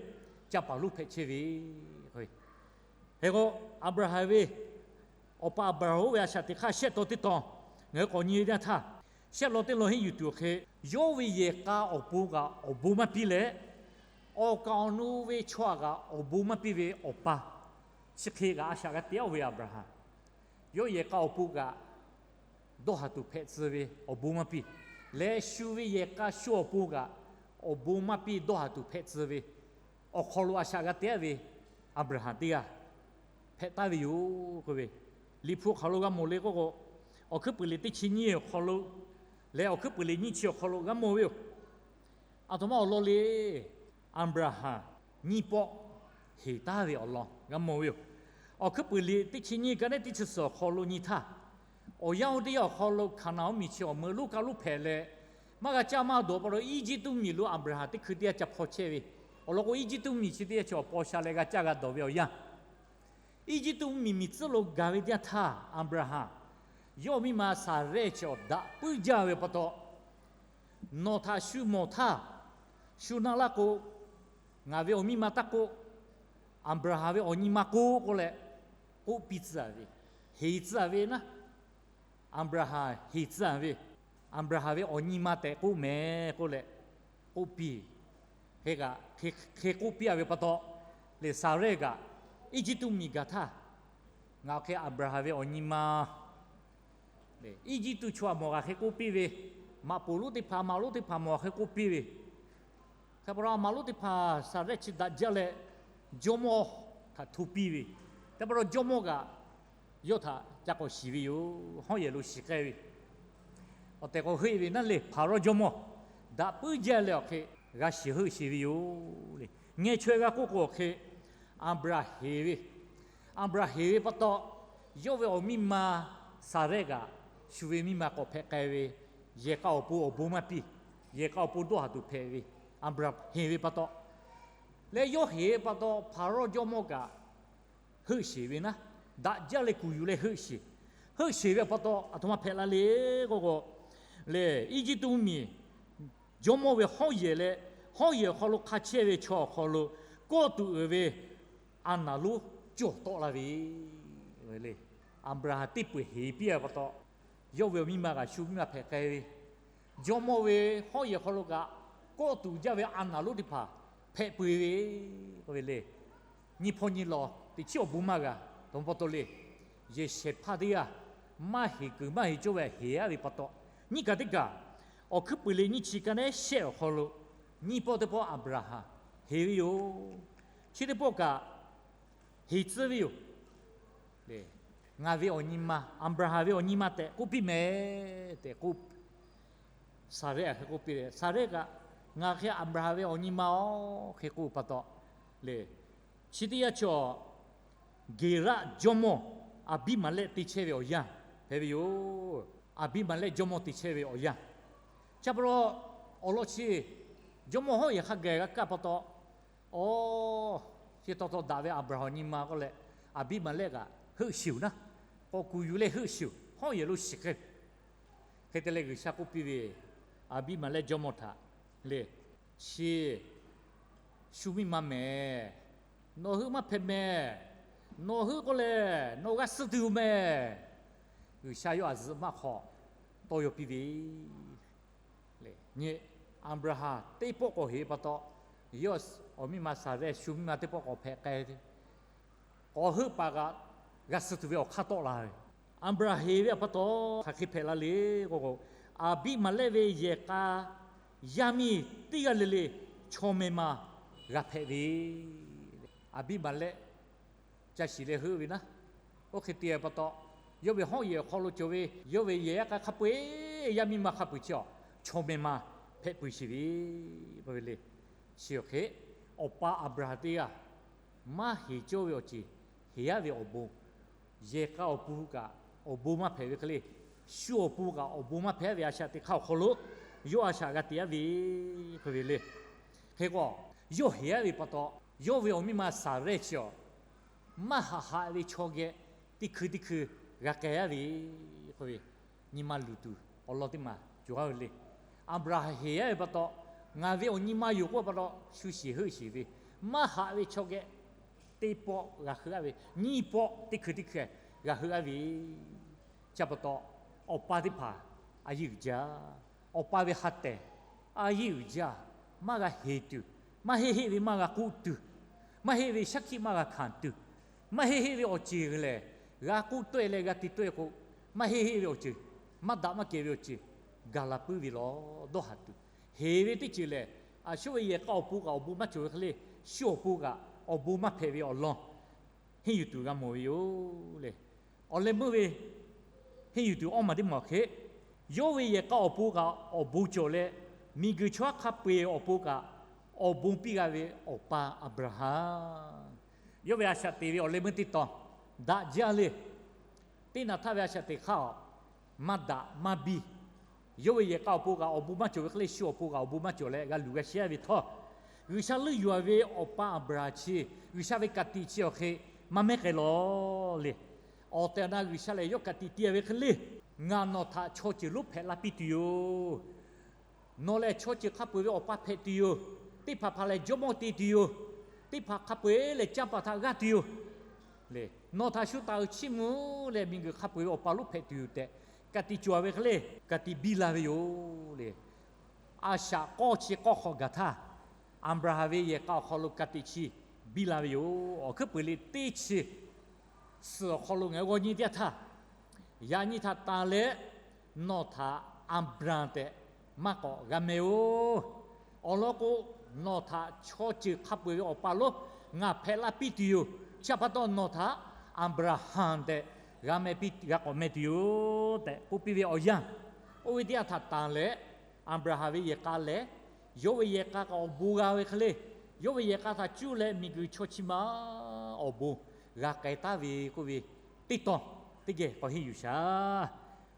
Caˇ paˍ lonˉ hpehꞈ chehˇ ve hk'e k'o, Aˍbraˍhanˍ ve awˬ pa Aˍbraˍhanˍ oˇ ve a shaꞈ teꞈ hk'aˇ shehˆ taw teˇ taw ngaˬ hui k'awꞈ nyi ve teˇ yanˇ htaˇ, shehˆ lawn teˇ lawn henˇ yuˬ tuˬ awˬ hk'e, yawˇ ve yehˬ k'a awˬ pon kaꞈ awˬ bon maˇ piˇ leh, awˬ kaˍ awˬ nu ve chaw htaꞈ kaꞈ awˬ bon maˇ piˇ ve awˬ pa, chi hk'e kaꞈ a shaꞈ g'a te-a ve Aˍbraˍhanˍ, yawˇ yehˬ k'a awˬ pon kaꞈ dawˇ haˍ tuˬ hpehꞈ tcuh ve awˬ bon maˇ piˇ leh, shu ve yehˬ k'a shu awˬ pon kaꞈ awˬ bon maˇ piˇ dawˇ haˍ tuˬ hpehꞈ tcuh ve awˬ hk'aw lo a shaꞈ g'a te-a ve Aˍbraˍhanˍ teˇ g'aˇ hpehꞈ taˍ ve yoˬ k'oˆ ve, Liꞈ hpu hk'aw lo g'a mawˬ le k'oˆ k'o, Awˬ hkuiˉ puiˍ liꞈ teˇ chi nyiˇ awˬ hk'aw lo leh Awˬ hkuiˉ puiˍ liꞈ nyiˇ chi awˬ hk'aw lo g'a mawˬ ve yoˬ. Aˬ htoꞈ ma awˬ lawn le, Aˍbraˍhanˍ nyiˇ pawˆ heˍ taˍ ve awˬ lawn g'a mawˬ ve yoˬ. Awˬ hkuiˉ puiˍ liꞈ teˇ chi nyiˇ ka neˉ teˇ chi suhˍ awˬ hk'aw lo nyi htaˇ, awˬ yanˇ oˇ teˇ yanˇ awˬ hk'aw lo Hkaˍnanˍ mvuhˇmiˬ chi awˬ meuꞈ lonˉ kaˆ lonˉ hpehꞈ leh, maˇ g'a caˇ maˇ dawˬ pa taw, Eˇjiˇtuꞈ mvuhˇmiˬ lo Aˍbraˍhanˍ teˇ hkui teˇ yanˇ ca hpaw chehˇ ve, awˬ lawn k'o, Eˇjiˇtuꞈ mvuhˇmiˬ chi teˇ yanˇ chi awˬ paw sha leh g'a caˇ g'a dawˬ ve awˬ yanˇ, Eˇjiˇtuꞈ mvuhˇmiˬ miˬ tcuhˉ lo gaˬ ve teˇ yanˇ htaˇ, Aˍbraˍhanˍ yawˇ miˇ ma Saˍrehˇ chi awˬ daꞈ puiˉ jaˇ ve pa taw, nawˬ htaꞈ shu mawˬ htaˇ, shu naˆ laˇ k'o, ngaˬ ve awˬ miˇ ma taˇ k'oˆ, Aˍbraˍhanˍ ve awˬ nyi ma k'oˆ k'oˆ leh k'oˆ piˇ tcuh-a ve, heˍ tcuh-a ve naˉ. Aˍbraˍhanˍ heˍ tcuh-a ve, Aˍbraˍhanˍ ve awˬ nyi ma tehꞈ k'oˆ mehˍ k'oˆ leh k'oˆ piˇ. Hk'e kaꞈ, hk'e k'oˆ piˇ-a ve pa taw, lehˬ Saˍrehˇ kaꞈ Eˇjiˇtuꞈ miˬ gaˬ htaˇ, ngaˬ awˬ hk'e Aˍbraˍhanˍ ve awˬ nyi ma Eˇjiˇtuꞈ chaw htaꞈ mawˬ g'a hk'e k'oˆ piˇ ve, maꞈ poˍ lonˉ teˇ hpaˍ, maꞈ lonˉ teˇ hpaˍ mawˬ g'a hk'e k'oˆ piˇ ve, hk'e pa taw maꞈ lonˉ teˇ hpaˍ Saˍrehˇ chi daꞈ jaˇ leh jawˇmawˇ htaꞈ hto piˇ ve, hk'e pa taw jawˇmawˇ kaꞈ yawˇ htaꞈ ca k'awꞈ shiˍ ve yoˬ. Hawˉ yehˬ lo shiˍ k'ai ve, awˬ tehˬ k'awꞈ heuˆ ve naˉ le, Hpaˍrawˇ jawˇmawˇ daꞈ puiˉ jaˇ leh awˬ hk'e g'a shiˍ heuˆ sheˍ ve yoˬ le. Ngeh chaweh g'a k'oˆ k'o awˬ hk'e, Aˍbraˍhanˍ heˍ ve, Aˍbraˍhanˍ heˍ ve pa taw, yawˇ ve awˬ miˇ ma Saˍrehˇ kaꞈ shu ve miˇ ma k'awꞈ hpehꞈ k'ai ve, yehˬ k'a awˬ pon awˬ bon maˇ piˇ, yehˬ k'a awˬ pon dawˇ haˍ tuˬ hpehꞈ ve, Aˍbraˍhanˍ heˍ ve pa taw, leh yawˇ heˍ ve pa taw Hpaˍrawˇ jawˇmawˇ kaꞈ heuˆ sheˍ ve naˉ, daꞈ jaˇ leh kuˬ yuˬ leh heuˆ sheˍ. Heuˆ sheˍ ve pa taw aˬ htoꞈ ma hpehꞈ la le k'oˆ k'o, lehˬ Eˇjiˇtuꞈ mvuhˇmiˬ jawˇmawˇ ve hawˉ yehˬ leh hawˉ yehˬ awˬ hk'aw lo hk'a chehˇ ve chaw awˬ hk'aw lo kawˆ tuˬ uiˍ ve a naˍ lonˉ cawˬ tawˆ la ve le. Aˍbraˍhanˍ teˇ peu-eˬ heˍ piˇ-a pa taw, yawˇ ve awˬ miˇ ma kaꞈ shu miˇ ma hpehꞈ k'ai ve, jawˇmawˇ ve hawˉ yehˬ hk'aw lo kaꞈ kawˆ tuˬ jaˇ ve a naˍ lonˉ teˇ hpaˍ hpehꞈ peu-eˬ ve k'oˆ ve le. Nyi hpawˇ nyi lawˬ teꞈ chiˉ awˬ bon maˇ g'a. Aˬ htoꞈ ma pa taw le, yehˬ shehˍ hpaˇ teˇ g'aˇ maˇ heˍ kuiˬ maˇ heˍ cawˇ ve heˍ-a ve pa taw, nyiˇ kaˬ teˇ kaˬ Awˬ hkuiˉ puiˍ liꞈ nyiˇ chi ka neˉ shehˆ awˬ hk'aw lo nyiˇ pawˆ teˇ pawˆ Aˍbraˍhanˍ heˍ ve yoˬ. Chi teˇ pawˆ kaꞈ heˍ tcuh ve yoˬ. Ngaˬ ve awˬ nyi ma, Aˍbraˍhanˍ ve awˬ nyi ma tehꞈ k'oˆ piˇ mehˍ tehꞈ k'oˆ, Saˍrehˇ hk'e k'oˆ piˇ ve. Saˍrehˇ kaꞈ, ngaˬ hk'e Aˍbraˍhanˍ ve awˬ nyi ma-oˬ hk'e k'oˆ pa taw le, chi teˇ yanˇ chi awˬ Geˍraˆ jawˇmawˇ Aˍbiˇmaˍlehˆ te chehˇ ve awˬ yanˇ hpehꞈ ve yoˬ. Aˍbiˇmaˍlehˆ jawˇmawˇ te chehˇ ve awˬ yanˇ, chi pa taw awˬ lawn chi jawˇmawˇ hawˉ yehˬ hk'a gaˬ g'a kaˇ pa taw, aˬ, chi taw taw daꞈ ve Aˍbraˍhanˍ awˬ nyi ma k'oˆ leh, Aˍbiˇmaˍlehˆ kaꞈ heuˆ sheˍ-oˬ naˉ, k'awꞈ kuˬ yuˬ leh heuˆ sheˍ-oˬ, hawˉ yehˬ lo shiˍ k'ai. Hk'e te leh G'uiˬsha k'oˆ piˇ ve, Aˍbiˇmaˍlehˆ jawˇmawˇ htaꞈ le, chi shu miˇ ma mehˍ. Nawˬ heuˆ maˇ hpehꞈ mehˍ. Nawˬ heuˆ k'oˆ lehˬ nawˬ g'a suh tuˬ yoˬ mehˍ. G'uiˬsha yawˇ aˬ zuhꞈ maˇ hk'aw tawˇ yaw piˇ ve, Aˍbraˍhanˍ teˇ pawˆ k'awꞈ heˍ pa taw, yawˇ awˬ miˇ ma Saˍrehˇ shu miˇ ma teˇ pawˆ k'awꞈ hpehꞈ k'ai ve, k'awꞈ heuˆ paˍ kaꞈ g'a suh tuˬ ve awˬ hk'aˇ tawˆ la ve. Aˍbraˍhanˍ heˍ ve pa taw hk'aˬ hk'e hpehꞈ la le k'oˆ k'o, Aˍbiˇmaˍlehˆ ve yehˬ k'a yaˇ miˇ teˇ g'aˇ le le chaw meh ma g'a hpehꞈ ve. Aˍbiˇmaˍlehˆ ca shiˍ leh heuˆ ve naˉ, oˇ hk'e te pa taw, yawˇ ve hawˉ yehˬ awˬ hk'aw lo cawˬ ve yawˇ ve yehˬ yaˇ k'a hk'a peu-eˬ yaˇ miˇ ma hk'a peu-eˬ chi awˬ chaw meh ma hpehꞈ peuˬ sheˍ ve k'oˆ ve le. Chi awˬ hk'e awˬ pa Aˍbraˍhanˍ teˇ g'aˇ maˇ heˍ cawˇ ve awˬ ceuˬ heˍ-a ve awˬ bon, yehˬ k'a awˬ pon kaꞈ awˬ bon maˇ hpehꞈ ve hk'e le. shu awˬ pon kaꞈ awˬ bon maˇ hpehꞈ ve a shaꞈ teꞈ hk'aˇ awˬ hk'aw lo yawˇ a shaꞈ g'a te aˉ ve k'oˆ ve le. Hk'e k'o, yawˇ heˍ aˉ ve pa taw, yawˇ ve awˬ miˇ ma Saˍrehˇ chi awˬ maˇ haꞈ haꞈ ve chaw geh teˇ hkui teˇ hkui g'a k'ai aˉ ve k'oˆ ve, nyi ma luˬ tuˬ awˬ lawn teˇ maˬ cawˬ aˉ ve le. Aˍbraˍhanˍ heˍ aˉ ve pa taw, ngaˬ ve awˬ nyi ma yoˬ k'oˆ pa taw shu shiˍ heuˆ shiˍ ve, maˇ haꞈ ve chaw geh teˇ pawˆ g'a heuˆ aˉ ve, nyiˇ pawˆ teˇ hkui teˇ hkui g'a heuˆ aˉ ve, chi pa taw, awˬ pa teˇ hpaˍ a yeˇ uiˍ jaˇ. Awˬ pa ve ha tehˬ a yeˇ uiˍ jaˇ. Maˇ g'a heˍ tuˬ, maˇ heˆ heˆ ve maˇ g'a k'oˆ tuˬ, maˇ heˆ ve shaˉ hkiˆ maˇ g'a hkanˍ tuˬ, maˇ heˆ heˆ ve awˬ ceuˬ lehˬ g'a k'oˆ tawˆ e leh g'a te tawˆ e k'o, maˇ heˆ heˆ ve awˬ ceuˬ, maˇ daꞈ maˇ kehˬ ve awˬ ceuˬ gaˬ la puiˉ ve lawˬ dawˇ haˍ tuˬ, heˍ ve teˇ ceuˬ lehˬ, a shu ve yehˬ k'a awˬ pon kaꞈ awˬ bon maˇ cawˬ ve hk'e le, shu awˬ pon kaꞈ awˬ bon maˇ hpehꞈ ve awˬ lawn henˇ yuˬ tuˬ g'a mawˬ ve yoˬ le. Awˬ leh meuˇ ve henˇ yuˬ tuˬ awˇ maˬ teˇ maˬ hk'e, yawˇ ve yehˬ k'a awˬ pon kaꞈ awˬ bon cawˬ leh, miˬguiˬ chaw yaˇ hk'a peu-eˬ awˬ pon kaꞈ awˬ bon piˇ g'a ve awˬ pa Aˍbraˍhanˍ, yawˇ ve a shaꞈ teꞈ ve awˬ leh meuˇ teˇ tawn daꞈ jaˇ le. Teˇ naˍ htaˇ ve a shaꞈ teꞈ hk'aˇ a, maˇ daꞈ maˇ biˇ. Yawˇ ve yehˬ k'a awˬ pon kaꞈ awˬ bon maˇ cawˬ ve hk'e le, shu awˬ pon kaꞈ awˬ bon maˇ cawˬ leh g'a luˬ g'a shehˇ ve htawˇ, G'uiˬsha leuˆ yuˬ-a ve awˬ pa Aˍbraˍhanˍ chi, G'uiˬsha ve ka tiꞈ chi awˬ hk'e maˇ mehˉ k'ai lawˬ le. Awˬ tehˬ awˬ na G'uiˬsha lehˬ yawˇ ka tiꞈ piˇ ve hk'e le, ngaˬ nawˬ htaꞈ chaw ceuˬ lonˉ hpehꞈ la piˇ tuˬ yoˬ. Nawˬ lehˬ chaw ceuˬ hk'a peu-eˬ ve awˬ pa hpehꞈ tuˬ yoˬ. Teˇ hpaˍ hpaˍ lehˬ jawˇmawˇ te tuˬ yoˬ. Teˇ hpaˍ hk'a peu-eˬ lehˬ canˇ paˍ htaꞈ g'aˇ tuˬ yoˬ le. Nawˬ htaꞈ shu taˍ uiˍ chiˇ mvuh leh miˬguiˬ hk'a peu-eˬ ve awˬ pa lonˉ hpehꞈ tuˬ yoˬ tehꞈ, ka tiꞈ cawˬ ve hk'e le, ka tiꞈ biˇ la ve yoˬ le. A shaꞈ k'awˇ chi k'awˇ hk'awꞈ gaˬ htaˇ, Aˍbraˍhanˍ ve yehˬ k'a awˬ hk'aw lo ka tiꞈ chi biˇ la ve yoˬ. Awˬ hkuiˉ puiˍ liꞈ teˇ chi suhˍ awˬ hk'aw lo ngaˬ hui g'aw nyi teˇ yanˇ htaˇ, yaꞈ nyi htaꞈ tanˬ leh, nawˬ htaꞈ Aˍbraˍhanˍ tehꞈ maˇ k'awꞈ g'a meh-oˬ. Awˬ lawn k'o, nawˬ htaꞈ chaw ceuˬ hk'a peu-eˬ ve awˬ pa lonˉ ngaˬ hpehꞈ laˇ piˇ tuˬ yoˬ. Chi pa taw nawˬ htaꞈ Aˍbraˍhanˍ tehꞈ g'a meh piˇ, g'a k'awꞈ meh tuˬ yoˬ tehꞈ k'oˆ piˇ ve awˬ yanˇ, oˇ ve teˇ yanˇ htaꞈ tanˬ leh, Aˍbraˍhanˍ ve yehˬ k'a lehˬ, yawˇ ve yehˬ k'a kaꞈ awˬ bon g'a ve hk'e le, yawˇ ve yehˬ k'a htaꞈ cuˇ leh miˬguiˬ chaw chi ma awˬ bon g'a k'ai taˉ ve k'oˆ ve teˇ tawn teˇ geh k'awꞈ henˇ yuˬ shaˍ.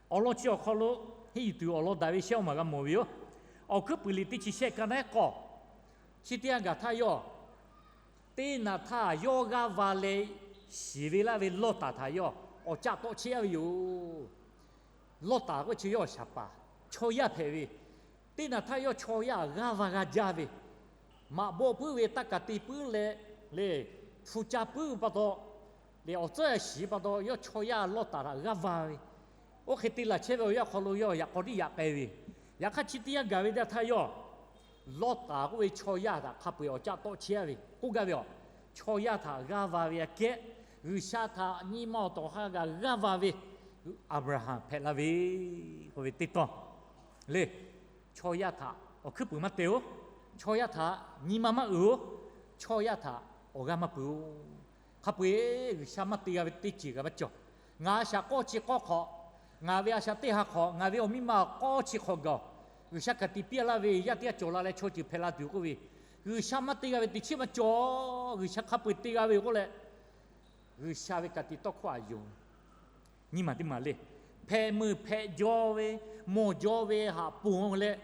Awˬ lawn chi awˬ hk'aw lo henˇ yuˬ tuˬ awˬ lawn daꞈ ve shehˆ awˇ maˬ g'a mawˬ ve yoˬ. Awˬ hkuiˉ puiˍ liꞈ teˇ chi shehˆ ka naˉ k'awˇ, chi teˇ yanˇ gaˬ htaˇ yawˇ teˇ naˍ htaˇ yawˇ g'aˇ va leh shiˍ ve laˇ ve Lawˇtaˍ htaꞈ yawˇ awˬ caˆ tawˆ chehˇ-a ve yoˬ. Lawˇtaˍ k'oˆ chi yawˇ shaˍ paˍ chaw yaˇ hpehꞈ ve, teˇ naˍ htaˇ yawˇ chaw yaˇ g'aˇ va g'a jaˇ ve, maꞈ bawˆ puiˉ ve taˇ kaˍ te puiˉ leh, le, hpu ca puiˉ ve pa taw, le, awˬ tcuhˉ shiˍ pa taw yawˇ chaw yaˇ Lawˇtaˍ htaꞈ g'aˇ va ve, oˇ hk'e te laˬ chehˇ ve awˬ yanˇ hk'aw lo yawˇ yaꞈ k'aw tiˉ yaꞈ k'ai ve. Yaꞈ hk'aˇ chi teˇ yanˇ gaˬ ve teˇ yanˇ htaˇ yawˇ Lawˇtaˍ k'oˆ ve chaw yaˇ htaꞈ hk'a peu-eˬ awˬ caˆ tawˆ chehˇ-a ve k'oˆ gaˇ ve a, chaw yaˇ htaꞈ g'aˇ va ve aꞈ kehˉ, G'uiˬsha htaꞈ nyi ma awˬ tawˍ hk'a gaˬ g'aˇ va ve Aˍbraˍhanˍ hpehꞈ la ve k'oˆ ve teˇ tawn le. Chaw yaˇ htaꞈ awˬ hkuiˉ puiˍ maˇ te-oˬ. Chaw yaˇ htaꞈ nyi ma maˇ uiˍ-oˬ. Chaw yaˇ htaꞈ awˬ g'aˇ maˇ peuˬ-oˬ. Hk'a peu-eˬ G'uiˬsha maˇ te g'a ve teˇ ceuˬ kaꞈ maˇ cawˬ. Ngaˬ a shaꞈ k'awˇ chi k'awˇ hk'awꞈ, ngaˬ ve a shaꞈ teˇ ha hk'awꞈ, ngaˬ ve awˬ miˇ ma k'awˇ chi hk'awꞈ gaˬ-oˬ, G'uiˬsha ka tiꞈ piˇ-a laˇ ve yaˇ teˇ g'aˇ cawˬ la leh chaw ceuˬ hpehꞈ la tuˬ k'oˆ ve, G'uiˬsha maˇ te g'a ve teꞈ chiˉ maˇ cawˬ. G'uiˬsha hk'a peu-eˬ te g'a ve k'oˆ leh, G'uiˬsha ve ka tiꞈ tawˇ hkawˇ htaꞈ yonˍ nyi maˬ teˇ maˬ le. Hpehꞈ meuˬ hpehꞈ jaw ve, mawˬ jaw ve haꞈ ponˬ leh,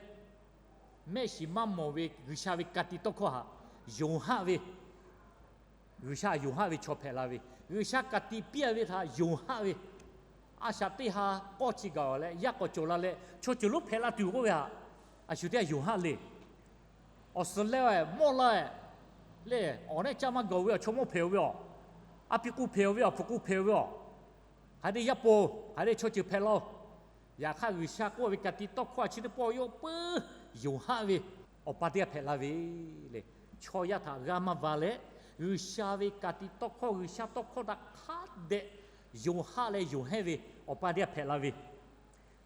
mehˆ shiˍ maˇ mawˬ ve G'uiˬsha ve ka tiꞈ tawˇ hkawˇ htaꞈ yonˍ haˆ ve, G'uiˬsha yonˍ haˆ ve chaw hpehꞈ la ve, G'uiˬsha ka tiꞈ piˇ-a ve htaꞈ yonˍ haˆ ve, a shaꞈ teˇ ha k'awˇ chi gaˬ leh yaˇ k'awꞈ cawˬ la leh chaw ceuˬ lonˉ hpehꞈ la tuˬ k'oˆ ve htaꞈ, a shu teˇ g'aˇ yonˍ haˆ le. Awˬ suhˍ leh mawˇ la leh, awˬ nehˆ caˇ maˇ gaˬ ve awˬ chaw mawˇ hpehꞈ-o ve a, a piˇ k'oˆ hpehꞈ-o ve a, hpu k'oˆ hpehꞈ-o ve a, hk'aˬ hk'e te yaˇ po, hk'aˬ hk'e te chaw ceuˬ hpehꞈ la-o. Yaꞈ hk'aˇ G'uiˬsha k'oˆ ve ka tiꞈ tawˇ hkawˇ chi teˇ pawˆ yawˇ puiˉ yonˍ haˆ ve awˬ pa teˇ g'aˇ hpehꞈ la ve le. Chaw yaˇ htaꞈ g'aˇ maˇ va leh, G'uiˬsha ve ka tiꞈ tawˇ hkawˇ, G'uiˬsha tawˇ hkawˇ htaꞈ hk'a dehꞈ yonˍ haˆ leh yonˍ hehnˇ ve awˬ pa teˇ g'aˇ hpehꞈ la ve.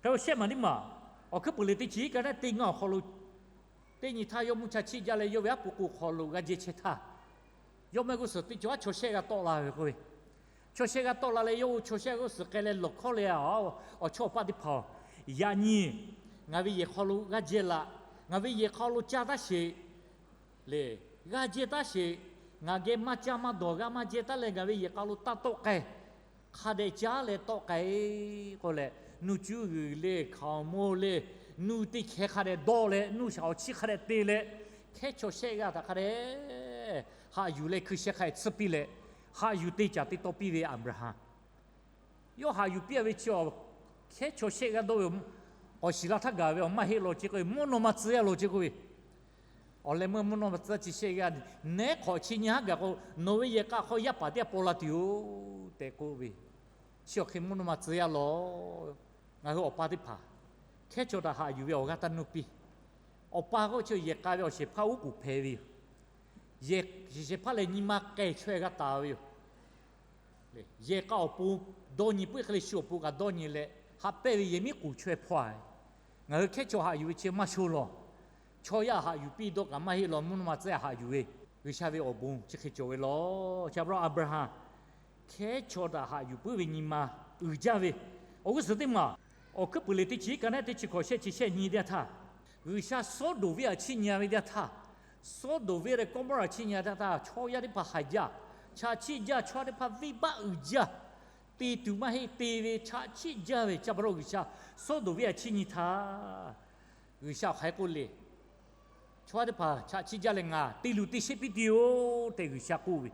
Hk'e lo shehˆ maˬ teˇ maˬ, Awˬ hkuiˉ puiˍ liꞈ teˇ chi ka naˉ teˇ ngaˇ awˬ hk'aw lo, teˇ nyi htaˇ yawˇ mvuhˇ cha chiˆ jaˇ leh yawˇ ve aˉ po k'o hk'aw lo g'a jehˇ chehˇ htaˇ, yawˇ mehˆ g'uˇ suhˍ teˇ cawˬ aˉ chaw shehˆ g'a tawˆ la ve k'oˆ ve, chaw shehˆ g'a tawˆ la leh yawˇ oˇ chaw shehˆ g'uˇ suhˍ k'ai leh lawˬ hkawˉ leh, Awˬ chawˇ awˬ paˆ teˇ hpaˍ-oˬ, yaꞈ nyi ngaˬ ve yehˬ hk'aw lo g'a jehˇ laꞈ. Ngaˬ ve yehˬ hk'aw lo caˇ taˉ sheˍ le. G'a jehˇ taˉ sheˍ. Ngaˬ geh maˇ caˇ maˇ dawˬ g'a maˇ jehˇ taˉ leh ngaˬ ve yehˬ hk'aw lo taˇ tawˆ k'ai. Hk'a dehꞈ caˇ leh tawˆ k'ai k'oˆ leh, nuˇ cuˇ g'uiˬ le, hkaoˍmonˇ le, nuˇ teˇ hkeh hk'a dehꞈ dawˇ leh, nuˇ shaˍ awˬ chiˇ hk'a dehꞈ te leh, hkehˉ chaw shehˆ g'aˇ htaꞈ hk'a dehꞈ haꞈ yuˬ leh hkui sheh hk'a dehꞈ tsuhˇ piˇ leh, haꞈ yuˬ te caˍ te taw piˇ ve Aˍbraˍhanˍ. Yawˇ haꞈ yuˬ piˇ a ve chi awˬ, hkehˉ chaw shehˆ g'aˇ dawˇ ve, awˬ shiˍ la htaˇ gaˬ ve awˬ maˇ heˆ law ce k'oˆ ve, mvuhˇ naw ma tcuh yaˇ law ce k'oˆ ve, awˬ leh meuˇ mvuhˇ naw ma tcuh yaˇ chi shehˆ g'aˇ, nehˉ hk'awꞈ chi nyi haˉ gaˬ k'o, nawˬ ve yehˬ k'a hk'aw yaˇ paˍ teˇ g'aˇ paw la tuˬ yoˬ tehꞈ k'oˆ ve, chi awˬ hk'e mvuhˇ naw ma tcuh yaˇ law. Ngaˬ hui awˬ pa teˇ hpaˍ hkehˉ chaw htaꞈ haꞈ yuˬ ve awˬ g'aˇ taˇ nuˇ piˇ. Awˬ pa k'oˆ chi yehˬ k'a ve awˬ shehˍ hpaˇ uˉ k'oˍ hpehꞈ ve yoˬ. Yehˬ, shehˍ hpaˇ lehˬ nyi ma k'ai chaweh g'a taˍ ve yoˬ. Yehˬ k'a awˬ pon dawˇ nyi puiˉ hk'e leh shu awˬ pon kaꞈ dawˇ nyi leh haꞈ pehnˇ ve yehˬ miˉ k'oˍ chaweh hpawˇ a. Ngaˬ hui hkehˉ chaw haꞈ yuˬ ve chi maˇ sho law. Chaw yaˇ haꞈ yuˬ piˇ dawˇ kaꞈ maˇ heˆ law, mvuhˇ naw ma tcuh yaˇ haꞈ yuˬ ve, G'uiˬsha ve awˬ bon chi hk'e cawˬ ve law. Chi pa taw Aˍbraˍhanˍ hkehˉ chaw htaꞈ haꞈ yuˬ puiˉ ve nyi ma uiˍ jaˇ ve, awˬ g'uˇ suhˍ teˇ maˬ, Awˬ hkuiˉ puiˍ liꞈ teˇ chi hiˉ ka naˉ teˇ chi hkawꞈ shehˆ chi shehˆ nyi teˇ yanˇ htaˇ, G'uiˬsha Sawˉdonˍ venˇ htaꞈ chiˇ nyi a ve teˇ yanˇ htaˇ, Sawˉdonˍ venˇ leh Kawˇmawˇraꞈ chiˇ nyi a teˇ yanˇ htaˇ, chaw yaˇ teˇ hpaˍ haiˬ jaˇ, chaꞈ chiˆ jaˇ, chaw yaˇ teˇ hpaˍ venˇbaˆ uiˍ jaˇ, te tuˬ maˇ heˆ te ve chaꞈ chiˆ jaˇ ve. Chi pa taw G'uiˬsha Sawˉdonˍ venˇ htaꞈ chiˇ nyi htaˇ, G'uiˬsha awˬ hk'aˬ hk'e k'oˆ le. Chaw yaˇ teˇ hpaˍ chaꞈ chiˆ jaˇ leh ngaˬ te luˬ te sheˆ piˇ tuˬ yoˬ tehꞈ G'uiˬsha k'oˆ ve.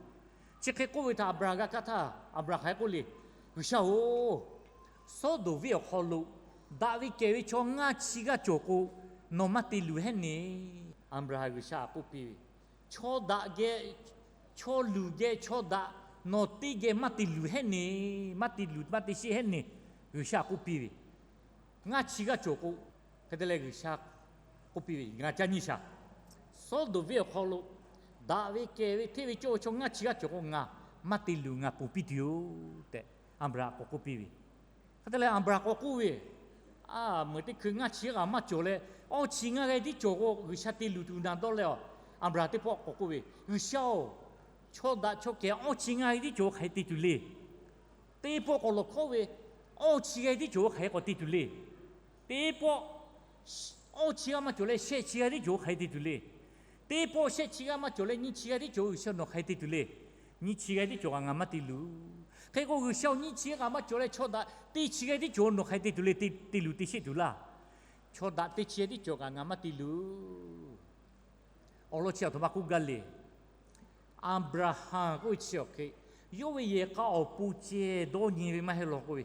Chi hk'e k'oˆ ve htaꞈ Aˍbraˍhanˍ g'a kaˇ htaˇ, Aˍbraˍhanˍ hk'aˬ hk'e k'oˆ le. G'uiˬsha-oˬ, Sawˉdonˍ venˇ awˬ hk'aw lo daꞈ ve kehˬ ve chaw ngaˇ chi g'aˇ cawˬ k'o, nawˬ maˇ te luˬ hehˉ neˬ. Aˍbraˍhanˍ G'uiˬsha k'oˆ piˇ ve, chaw daꞈ geh, chaw luˬ geh chaw daꞈ, nawˬ teˇ geh maˇ te luˬ hehˉ neˬ, maˇ te luˬ maˇ te sheˆ hehˉ neˬ, G'uiˬsha k'oˆ piˇ ve. Ngaˇ chi g'aˇ cawˬ k'o, hk'e te leh G'uiˬsha k'oˆ piˇ ve, ngaˬ ca nyi shaˍ. Sawˉdonˍ venˇ awˬ hk'aw lo daꞈ ve kehˬ ve hteˇ ve cawˇ ve chaw ngaˇ chi g'aˇ cawˬ k'o, ngaˬ maˇ te luˬ ngaˬ ponˬ piˇ tuˬ yoˬ tehꞈ Aˍbraˍhanˍ k'awꞈ k'oˆ piˇ ve. Hk'e te leh Aˍbraˍhanˍ k'awꞈ k'oˆ ve, A, meuˬ teˇ hkui ngaˇ chi g'aˇ maˇ cawˬ leh, awˇ chi ngaˇ g'aˇ tiˉ cawˬ k'o G'uiˬsha te luˬ tuˬ naˍ dawˇ leh, Aˍbraˍhanˍ teˇ pawˆ k'awꞈ k'oˆ ve, G'uiˬsha-oˬ, chaw daꞈ chaw kehˬ awˇ chi ngaˇ g'aˇ tiˉ cawˬ k'o hk'aˬ hk'e te tuˬ le. Teˇ pawˆ k'awꞈ lawˬ hkawˉ ve, awˇ chi g'aˇ tiˉ cawˬ k'o hk'aˬ hk'e k'awꞈ te tuˬ le. Teˇ pawˆ awˇ chi g'aˇ maˇ cawˬ leh shehˆ chi g'aˇ tiˉ cawˬ k'o hk'aˬ hk'e te tuˬ le. Teˇ pawˆ shehˆ chi g'aˇ maˇ cawˬ leh nyiˇ chi g'aˇ tiˉ cawˬ k'o G'uiˬsha nawˬ hk'aˬ hk'e te tuˬ le. Nyiˇ chi g'aˇ tiˉ cawˬ kaꞈ ngaˬ maˇ te luˬ. Hk'e k'o G'uiˬsha-oˬ, nyiˇ chi g'aˇ kaꞈ maˇ cawˬ leh chaw daꞈ teˇ chi g'aˇ tiˉ cawˬ k'o nawˬ hk'aˬ hk'e te tuˬ le, te, te luˬ te sheˆ tuˬ laˇ. Chaw daꞈ teˇ chi g'aˇ tiˉ cawˬ kaꞈ ngaˬ maˇ te luˬ. Awˬ lawn chi aˬ htoꞈ ma k'oˆ gaˇ le. Aˍbraˍhanˍ k'oˆ ve chi awˬ hk'e, yawˇ ve yehˬ k'a awˬ pon ceh dawˇ nyi ve maˇ heˆ law k'oˆ ve,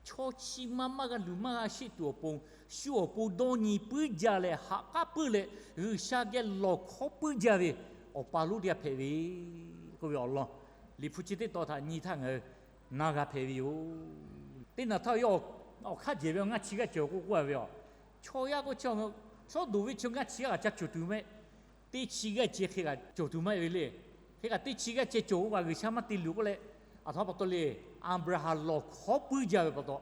chaw chi ma maˇ g'a luˬ maˇ g'a sheˆ tuˬ awˬ pon, shu awˬ pon dawˇ nyi puiˉ jaˇ leh haꞈ k'aˉ puiˉ leh, G'uiˬsha geh lawˬ hkawˉ puiˉ jaˇ ve awˬ pa lonˉ teˇ g'aˇ hpehꞈ ve k'oˆ ve awˬ lawn, Liꞈ hpu chi teˇ tawn htaꞈ nyi htaˇ ngaˬ hui na g'a hpehꞈ ve yoˬ. Teˇ naˬ htaˇ yawˇ awˬ hk'aˇ jehˬ ve awˬ ngaˇ chi g'aˇ cawˬ k'o k'oˆ a ve, chaw yaˇ k'o chi Sawˉdonˍ venˇ chi ngaˇ chi g'aˇ kaꞈ ca cawˬ tuˬ mehˆ. Teˇ chi g'aˇ ceh hk'e kaꞈ cawˬ tuˬ maˇ heˆ ve le. Hk'e kaꞈ teˇ chi g'aˇ ceh cawˬ k'o kaꞈ G'uiˬsha maˇ te luˬ k'oˆ leh, aˬ htoꞈ ma pa taw le. Aˍbraˍhanˍ lawˬ hkawˉ puiˉ jaˇ ve pa taw,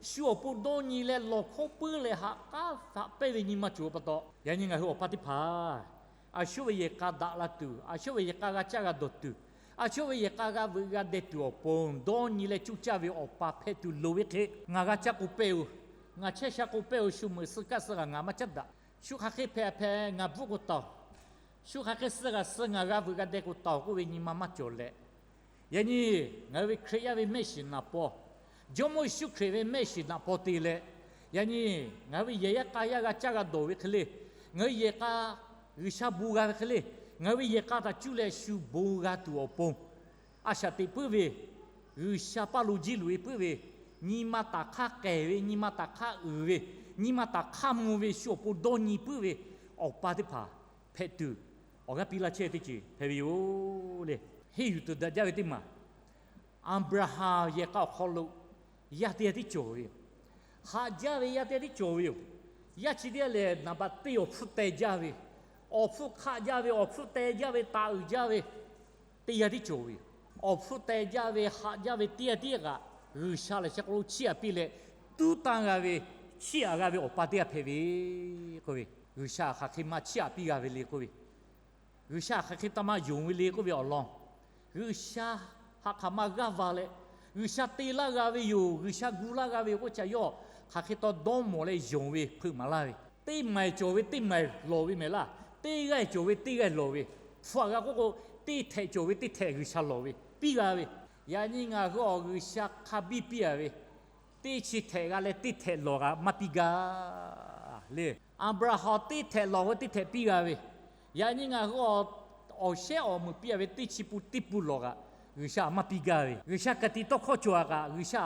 shu awˬ pon dawˇ nyi leh lawˬ hkawˉ puiˉ leh haꞈ k'aˉ haꞈ pehnˇ ve nyi ma cawˬ ve pa taw, yaꞈ nyi ngaˬ hui awˬ pa teˇ hpaˍ a shawˉ ve yehˬ k'a daꞈ la tuˬ, a shawˉ ve yehˬ k'a g'a caˇ g'a dawˬ tuˬ, a shawˉ ve yehˬ k'a g'a veuꞈ g'a deh tuˬ awˬ pon dawˇ nyi leh cuˇ caˇ ve awˬ pa hpehꞈ tuˬ loˍ ve hk'e, ngaˬ g'a caˇ k'o pehˇ-oˬ, ngaˬ chehˇ sha k'o pehˇ-oˬ, shu meuꞈ suh kaˆ suh g'a ngaˬ maˇ caˉ daꞈ. Shu hk'aˬ hk'e hpehꞈ hpehꞈ ngaˬ bvuhˆ k'o taˍ-oˬ, shu hk'aˬ hk'e suh g'a suh ngaˬ g'a veuꞈ g'a deh k'o taˍ-oˬ k'oˆ ve nyi ma maˇ cawˬ leh, yaꞈ nyi ngaˬ hui ve Hkriꞈ yaˇ ve mehˆ shiˍ naˍ paw, Jawˇmawˇ Yeˍsuˆ Hkriꞈ ve mehˆ shiˍ naˍ paw te leh, yaꞈ nyi ngaˬ hui ve yehˬ yaˇ k'a yaˇ g'a caˇ g'a dawˬ ve hk'e le, ngaˬ hui yehˬ k'a G'uiˬsha bon g'a ve hk'e le, ngaˬ hui ve yehˬ k'a htaꞈ cuˇ leh shu bon g'a tuˬ awˬ pon, a shaꞈ teꞈ puiˉ ve, G'uiˬsha paˇ lo jiˇ loꞈ e puiˉ ve, nyi ma taˍ hk'aˇ k'ehˬ ve, nyi ma taˍ hk'aˇ uiˍ ve, nyi ma taˍ hk'aˇ mvuh ve, shu awˬ pon dawˇ nyi puiˉ ve awˬ pa teˇ hpaˍ hpehꞈ tuˬ, awˬ g'aˇ piˇ laˇ chehˇ teˇ ceuˬ hpehꞈ ve yoˬ le. Henˇ yuˬ tuˬ daꞈ jaˇ ve teˇ maˬ, Aˍbraˍhanˍ yehˬ k'a awˬ hk'aw lo yaˇ teˇ g'aˇ tiˉ cawˬ ve yoˬ. Haꞈ jaˇ ve yaˇ teˇ g'aˇ tiˉ cawˬ ve yoˬ. Yaˇ chi teˇ g'aˇ lehˬ, naˍ baꞈ teˇ awˬ hpfuhˇ teh jaˇ ve, awˬ hpfuhˇ hk'aˆ jaˇ ve, awˬ hpfuhˇ teh jaˇ ve, taˍ uiˍ jaˇ ve teˇ g'aˇ tiˉ cawˬ ve yoˬ. Awˬ hpfuhˇ teh jaˇ ve, haꞈ jaˇ ve teˇ g'aˇ tiˉ kaꞈ G'uiˬsha lehˬ chi k'o lo chiˇ aꞈ piˇ leh, tuˉ tanˇ g'a ve, chiˇ aꞈ g'a ve awˬ pa teˇ g'aˇ hpehꞈ ve k'oˆ ve, G'uiˬsha hk'aˬ hk'e ma chiˇ aꞈ piˇ g'a ve le k'oˆ ve, G'uiˬsha hk'aˬ hk'e taˇ maˇ yonˍ ve le k'oˆ ve awˬ lawn, G'uiˬsha ha hk'aˬ ma g'aˇ va leh, G'uiˬsha te laˇ g'a ve yoˬ, G'uiˬsha gu laˇ g'a ve yoˬ k'oˆ chi a yawˇ hk'aˬ hk'e taw dawˇ mawˬ leh yonˍ ve hpeuꞈ maˍ laˇ ve, teˇ maˬ cawˬ ve teˇ maˬ lawˬ ve mehˍ laˇ, teˇ g'aˇ cawˬ ve teˇ g'aˇ lawˬ ve, hpu aꞈ g'a k'oˆ k'o, teˇ htehꞈ cawˬ ve teˇ htehꞈ G'uiˬsha lawˬ ve piˇ g'a ve, yaꞈ nyi ngaˬ hui awˬ G'uiˬsha hk'a biˇ piˇ a ve, teˇ chi htehꞈ g'a leh teˇ htehꞈ lawˬ g'a maˇ piˇ gaˇ le. Aˍbraˍhanˍ teˇ htehꞈ lawˬ ve teˇ htehꞈ piˇ g'a ve, yaꞈ nyi ngaˬ hui awˬ shehˉ awˬ meuˍ piˇ a ve teˇ chi pun teˇ pun lawˬ g'a G'uiˬsha maˇ piˇ gaˇ ve, G'uiˬsha ka tiꞈ tawˇ hkawˇ cawˬ a kaꞈ G'uiˬsha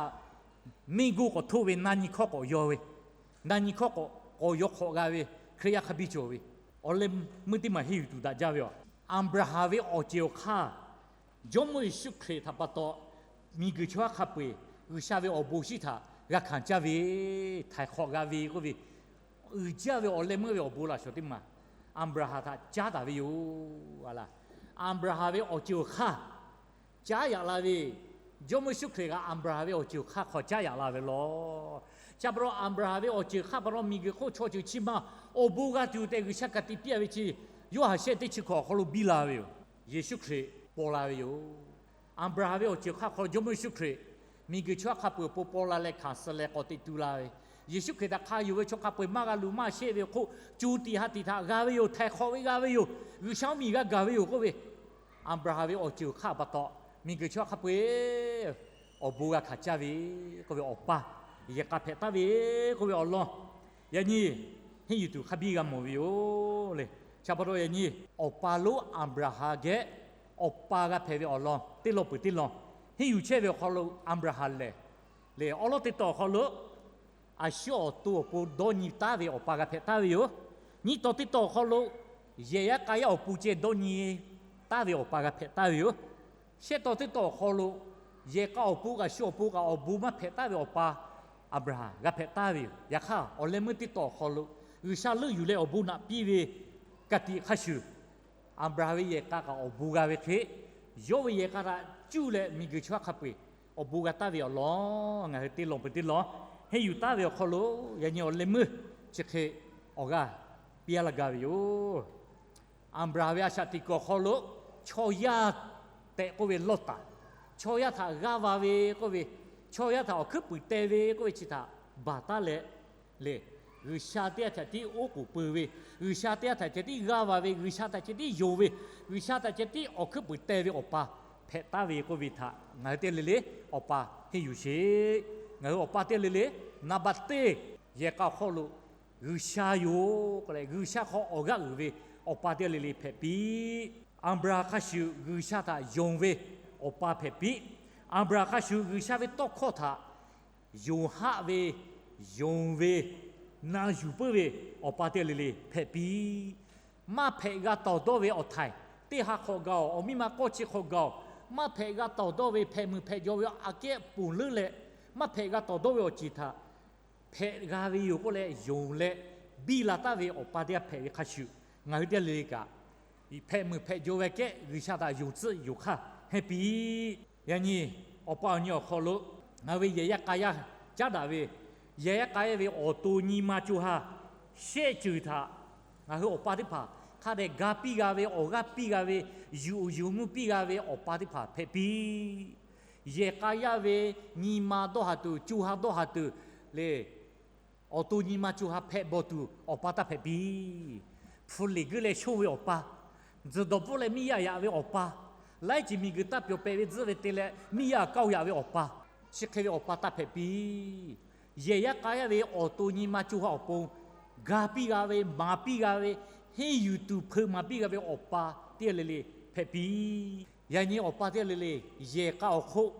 miˇ guˇ k'awꞈ htoˆ ve na nyi hkawˇ k'awꞈ yaw ve, na nyi hkawˇ k'awꞈ k'awꞈ yaw hk'awꞈ g'a ve Hkriꞈ yaˇ hk'a biˇ cawˬ ve, awˬ leh meuˇ teˇ maˬ henˇ yuˬ tuˬ daꞈ jaˇ ve yoˬ. Aˍbraˍhanˍ ve awˬ ceˬ awˬ hk'aˇ, Jawˇmawˇ Yeˍsuˆ Hkriꞈ htaꞈ pa taw, miˬguiˬ chaw yaˇ hk'a peu-eˬ G'uiˬsha ve awˬ bon shinˉ htaꞈ g'a hkanˍ caˇ ve, htaiˍ hk'awꞈ g'a ve k'oˆ ve, uiˍ jaˇ ve awˬ leh meuˇ ve awˬ bon laꞈ shawˍ teˇ maˬ Aˍbraˍhanˍ htaꞈ caˉ taˍ ve yoˬ. Aˍbraˍhanˍ ve awˬ ceˬ awˬ hk'aˇ caˉ yaꞈ la ve, Jawˇmawˇ Yeˍsuˆ Hkriꞈ kaꞈ Aˍbraˍhanˍ ve awˬ ceˬ awˬ hk'aˇ hk'aw caˉ yaꞈ la ve law. Chi pa taw Aˍbraˍhanˍ ve awˬ ceˬ awˬ hk'aˇ pa taw miˬguiˬ hk'oˆ chaw ceuˬ chi ma awˬ bon g'a tuˬ tehꞈ G'uiˬsha ka tiꞈ piˇ a ve chi, Yoˇhanˬ shehˆ teˇ chi hkawꞈ awˬ hk'aw lo biˇ la ve yoˬ. Yeˍsuˆ Hkriꞈ paw la ve yoˬ. Aˍbraˍhanˍ ve awˬ ceˬ awˬ hk'aˇ hk'aw Jawˇmawˇ Yeˍsuˆ Hkriꞈ miˬguiˬ chaw yaˇ hk'a peu-eˬ awˬ pon paw la leh hkanˍ suh leh k'awꞈ teꞈ tu la ve, Yeˍsuˆ Hkriꞈ htaꞈ hk'a yonˍ ve chaw hk'a peu-eˬ maˇ g'a luˬ maˇ sheˆ ve awˬ hk'oˆ, co tiꞈ ha tiꞈ htaꞈ g'a ve yoˬ, htaiˍ hk'awꞈ ve g'a ve yoˬ, G'uiˬsha mvuhˇmiˬ g'a gaˬ ve yoˬ k'oˆ ve, Aˍbraˍhanˍ ve awˬ ceˬ awˬ hk'aˇ pa taw, miˬguiˬ chaw yaˇ hk'a peu-eˬ awˬ bon g'a hkanˍ caˇ ve k'oˆ ve awˬ pa, yehˬ k'a hpehꞈ taˍ ve k'oˆ ve awˬ lawn, yaꞈ nyi henˇ yuˬ tuˬ hk'a biˇ g'a mawˬ ve yoˬ le. Chi pa taw yaꞈ nyi awˬ pa lonˉ Aˍbraˍhanˍ geh awˬ pa g'a hpehꞈ ve awˬ lawn teˇ lawn peuˬ teˇ lawn henˇ yuˬ chehˇ ve awˬ hk'aw lo Aˍbraˍhanˍ lehˬ, le awˉ lawˉ teˇ tawn awˬ hk'aw lo a shu awˬ to awˬ pon dawˇ nyi taˉ ve awˬ pa g'a hpehꞈ taˍ ve yoˬ. Nyiˇ tawn teˇ tawn awˬ hk'aw lo yehˬ yaˇ k'a yaˇ awˬ pon ceh dawˇ nyi taˉ ve awˬ pa g'a hpehꞈ taˍ ve yoˬ. Shehˆ tawn teˇ tawn awˬ hk'aw lo yehˬ k'a awˬ pon kaꞈ shu awˬ pon kaꞈ awˬ bon maˇ hpehꞈ taˍ ve awˬ pa Aˍbraˍhanˍ g'a hpehꞈ taˍ ve yoˬ. Yaꞈ hk'aˇ awˬ leh meuˇ teˇ tawn awˬ hk'aw lo G'uiˬsha leuˆ yuˬ leh awˬ bon naꞈ piˇ ve ka tiꞈ hk'a shuˍ, Aˍbraˍhanˍ ve yehˬ k'a kaꞈ awˬ bon g'a ve hk'e, yawˇ ve yehˬ k'a htaꞈ cuˇ leh miˬguiˬ chaw yaˇ hk'a peu-eˬ awˬ bon g'a taˍ ve awˬ lawn ngaˬ hui teˇ lawn peuˬ teˇ lawn henˇ yuˬ taˍ ve awˬ hk'aw lo yaꞈ nyi awˬ leh meuˇ chi hk'e awˬ g'aˇ piˇ laˇ gaˇ ve yoˬ. Aˍbraˍhanˍ ve a shaꞈ teꞈ kuiˬ awˬ hk'aw lo chaw yaˇ tehꞈ k'oˆ ve Lawˇtaˍ, chaw yaˇ htaꞈ g'aˇ va ve k'oˆ ve, chaw yaˇ htaꞈ awˬ hkuiˉ puiˍ teh ve k'oˆ ve chi htaꞈ baˬ taˉ leh le, G'uiˬsha teˇ g'aˇ htaꞈ tiˉ oˉ k'oˍ pui ve, G'uiˬsha teˇ g'aˇ htaꞈ ceh tiˉ g'aˇ va ve, G'uiˬsha htaꞈ ceh tiˉ yonˍ ve, G'uiˬsha htaꞈ ceh tiˉ awˬ hkuiˉ puiˍ teh ve awˬ pa hpehꞈ taˍ ve k'oˆ ve htaꞈ ngaˬ hui teˇ g'aˇ le le awˬ pa henˇ yuˬ sheˍ. Ngaˬ hui awˬ pa teˇ g'aˇ le le naˍ baˬ teˇ yehˬ k'a awˬ hk'aw lo G'uiˬsha yoˬ k'oˆ leh G'uiˬsha hk'aw awˬ g'aˇ uiˍ ve awˬ pa teˇ g'aˇ le le hpehꞈ piˇ. Aˍbraˍhanˍ hk'a shuˍ G'uiˬsha htaꞈ yonˍ ve awˬ pa hpehꞈ piˇ. Aˍbraˍhanˍ hk'a shuˍ G'uiˬsha ve tawˇ hkawˇ htaꞈ yonˍ haˆ ve, yonˍ ve, na yuˬ puiˉ ve awˬ pa teˇ g'aˇ le le hpehꞈ piˇ. Maˇ hpehꞈ g'a tawˍ dawˇ ve awˬ htaiˍ teˇ ha hk'awꞈ gaˬ-oˬ, awˬ miˇ ma k'awˇ chi hk'awꞈ gaˬ-oˬ, maˇ hpehꞈ g'a tawˍ dawˇ ve hpehꞈ muiˬ hpehꞈ jaw ve aꞈ kehˉ ponˬ leuˉ leh, maˇ hpehꞈ g'a tawˍ dawˇ ve awˬ ceuˬ htaꞈ hpehꞈ g'a ve yoˬ k'oˆ leh yonˍ leh biˇ la taˍ ve awˬ pa teˇ g'aˇ hpehꞈ ve hk'a shuˍ, ngaˬ hui teˇ g'aˇ le le kaꞈ hpehꞈ muiˬ hpehꞈ jaw ve kehˉ G'uiˬsha htaꞈ yonˍ tcuhˆ yonˍ hk'aˇ hehnˇ piˇ. Yaꞈ nyi awˬ pa awˬ nyi awˬ hk'aw lo ngaˬ hui ve yehˬ yaˇ k'a yaˇ caˉ daꞈ ve, yehˬ yaˇ k'a yaˇ ve awˬ to nyi ma co ha shehˆ ceuˬ htaꞈ ngaˬ hui awˬ pa teˇ hpaˍ hk'a dehꞈ ga piˇ g'a ve, awˬ g'aˇ piˇ g'a ve, yuˬ uiˍ yuˬ mvuhˇ piˇ g'a ve awˬ pa teˇ hpaˍ hpehꞈ piˇ. Yehˬ k'a yaˇ ve nyi ma dawˇ haˍ tuˬ, co ha dawˇ haˍ tuˬ le, awˬ to nyi ma co ha hpehꞈ bawˬ tuˬ awˬ pa taˇ hpehꞈ piˇ. Hpu liꞈ guiˇ leh shonˇ ve awˬ pa, tzuhˬ dawˬ bvuhˆ leh miˇ yaˇ yaꞈ ve awˬ pa, laiˉ ceuˬ miˬguiˬ taˇ pyawˬ pehꞈ ve tzuhˆ ve te leh miˇ yaˇ kaoˆ yaꞈ ve awˬ pa, chi hk'e ve awˬ pa taˇ hpehꞈ piˇ. Yehˬ yaˇ k'a yaˇ ve awˬ to nyi ma co ha awˬ pon ga piˇ g'a ve, maˍ piˇ g'a ve, henˇ yuˬ tuˬ hpeuꞈ maˍ piˇ g'a ve awˬ pa teˇ g'aˇ le le hpehꞈ piˇ. Yaꞈ nyi awˬ pa teˇ g'aˇ le le yehˬ k'a awˬ hk'oˆ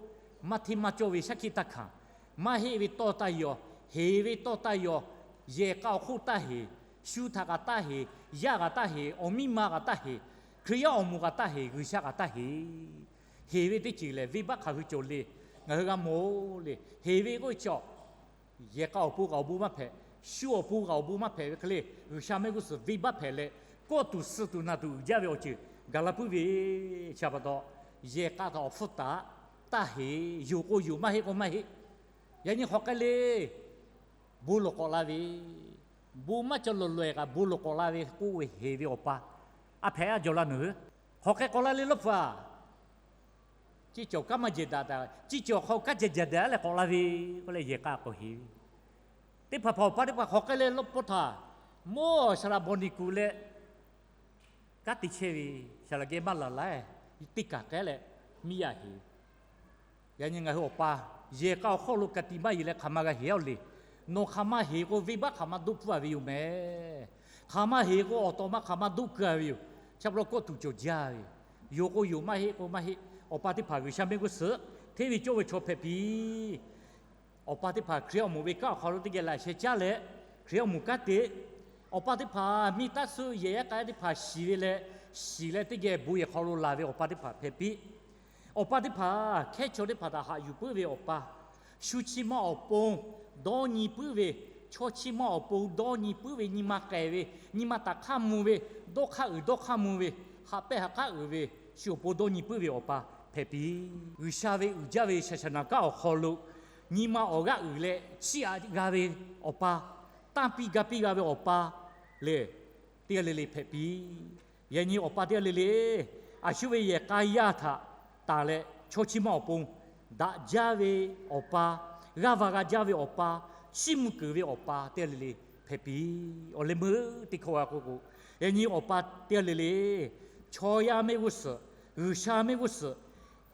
maˇ hteˇ maˇ cawˇ ve shaˉ hkiˆ taˇ hkanˍ, maˇ heˆ ve tawˇ taˇ yaw, heˍ ve tawˇ taˇ yaw, yehˬ k'a awˬ hk'oˆ taˇ heˍ, shu htaꞈ kaꞈ taˇ heˍ, yaˇ kaꞈ taˇ heˍ, awˬ miˇ ma kaꞈ taˇ heˍ, Hkriꞈ yaˇ awˬ moˍ kaꞈ taˇ heˍ, G'uiˬsha kaꞈ taˇ heˍ. Heˍ ve teˇ ceuˬ lehˬ venˇbaˆ hk'aˬ hui cawˬ le. Ngaˬ hui g'a mawˬ le, heˍ ve k'oˆ ve chaw yehˬ k'a awˬ pon kaꞈ awˬ bon maˇ hpehꞈ, shu awˬ pon kaꞈ awˬ bon maˇ hpehꞈ ve hk'e le, G'uiˬsha mehˆ g'uˇ suhˍ venˇbaˆ hpehꞈ leh, kawˆ tuˬ suh tuˬ naˬ tuˬ uiˍ jaˇ ve awˬ ceuˬ gaˬ la puiˉ ve. Chi pa taw, yehˬ k'a htaꞈ awˬ hpfuhˇ taˍ taˇ heˍ, yonˍ k'o yonˍ, maˇ heˆ k'o maˇ heˆ. Yaꞈ nyi hk'aˬ hk'e le bon lawˬ k'awꞈ la ve, bon maˇ ca lawˬ lawehˬ kaꞈ bon lawˬ k'awꞈ la ve k'oˆ ve heˍ ve awˬ pa, a hpehꞈ a jawˬ la nawˬ hui. Hk'aˬ hk'e k'awꞈ la le lawˇ hpu-aˬ, ciˇ cawˬ kanˉ maˇ jehˬ daꞈ daꞈ, ciˇ cawˬ hk'aw kanˉ jehˬ jehˬ daꞈ leh k'awꞈ la ve k'oˆ leh yehˬ k'a k'awꞈ heˍ ve. Teˇ hpaˍ hpaˍ awˬ pa teˇ hpaˍ hk'aˬ hk'e le lawˇ hpu htaꞈ mawˇ shaˍ laꞈ bawˬ niꞈ kuˬ leh kanˉ te chehˇ ve, shaˍ laꞈ geh maˇ laˬ laiˉ teˇ kaˬ k'ehˉ leh miˇ yaˇ heˍ. Yaꞈ nyi ngaˬ hui awˬ pa Yehˬ k'a awˬ hk'aw lo ka tiꞈ maˇ yeˬ leh hk'aˬ ma g'a heˍ-a le. Nawˬ hk'aˬ ma heˍ k'o, venˇbaˆ hk'aˬ ma doˆ puiˉ-a ve yoˬ mehˍ. Hk'aˬ ma heˍ k'o, awˬ tawˍ ma hk'aˬ ma doˆ keu-a ve yoˬ. Chi pa taw kawˆ tuˬ cawˬ jaˇ ve yoˬ. Yoˬ k'o yoˬ, maˇ heˆ k'o maˇ heˆ. Awˬ pa teˇ hpaˍ G'uiˬsha mehˆ g'uˇ suhˍ hteˇ ve cawˇ ve chaw hpehꞈ piˇ. Awˬ pa teˇ hpaˍ Hkriꞈ awˬ moˍ ve kanˉ awˬ hk'aw lo teˇ geh laꞈ sheh caˉ leh, Hkriꞈ awˬ moˍ kanˉ te, awˬ pa teˇ hpaˍ miˇ taˇ suh yehˬ yaˇ k'a yaˇ teˇ hpaˍ shiˍ ve leh, shiˍ leh teˇ geh bon yehˬ hk'aw lo laˬ ve awˬ pa teˇ hpaˍ hpehꞈ piˇ. Awˬ pa teˇ hpaˍ hkehˉ chaw teˇ hpaˍ htaꞈ haꞈ yuˬ puiˉ ve awˬ pa, shu chi ma awˬ pon dawˇ nyi puiˉ ve, chaw chi ma awˬ pon dawˇ nyi puiˉ ve, nyi ma k'ehˬ ve, nyi ma taꞈ hk'aˇ mvuh ve, dawˇ hk'aˇ uiˍ dawˇ hk'aˇ mvuh ve, haꞈ pehˇ haꞈ k'aˉ uiˍ ve, shu awˬ pon dawˇ nyi puiˉ ve awˬ pa hpehꞈ piˇ. G'uiˬsha ve uiˍ jaˇ ve shaˍ shaˍ naˍ kanˉ awˬ hk'aw lo nyi ma awˬ g'aˇ uiˍ leh chiˇ aꞈ g'a ve awˬ pa, tanˇ piˇ ga piˇ g'a ve awˬ pa lehˬ, teˇ g'aˇ le le hpehꞈ piˇ. Yaꞈ nyi awˬ pa teˇ g'aˇ le le, a shu ve yehˬ k'a yaˇ htaꞈ tanˬ leh chaw chi ma awˬ pon daꞈ jaˇ ve awˬ pa, g'aˇ va g'a jaˇ ve awˬ pa, chiˇ mvuh keunˍ ve awˬ pa teˇ g'aˇ le le hpehꞈ piˇ. Awˬ leh meuˇ teˇ hkawˇ g'a k'oˆ k'o, yaꞈ nyi awˬ pa teˇ g'aˇ le le, chaw yaˇ mehˆ g'uˇ suhˍ, G'uiˬsha mehˆ g'uˇ suhˍ,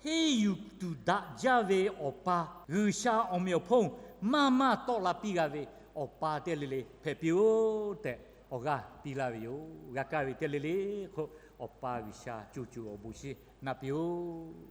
henˇ yuˬ tuˬ daꞈ jaˇ ve awˬ pa, G'uiˬsha awˬ meꞈ awˬ hponˇ maˇ maˇ tawˆ la piˇ g'a ve awˬ pa teˇ g'aˇ le le hpehꞈ piˇ-oˆ tehꞈ, awˬ g'aˇ piˇ laˇ ve yoˬ. G'a kaˇ ve teˇ g'aˇ le le hk'oˆ, awˬ pa G'uiˬsha co co awˬ bon shinˉ naˆ piˇ-oˆ.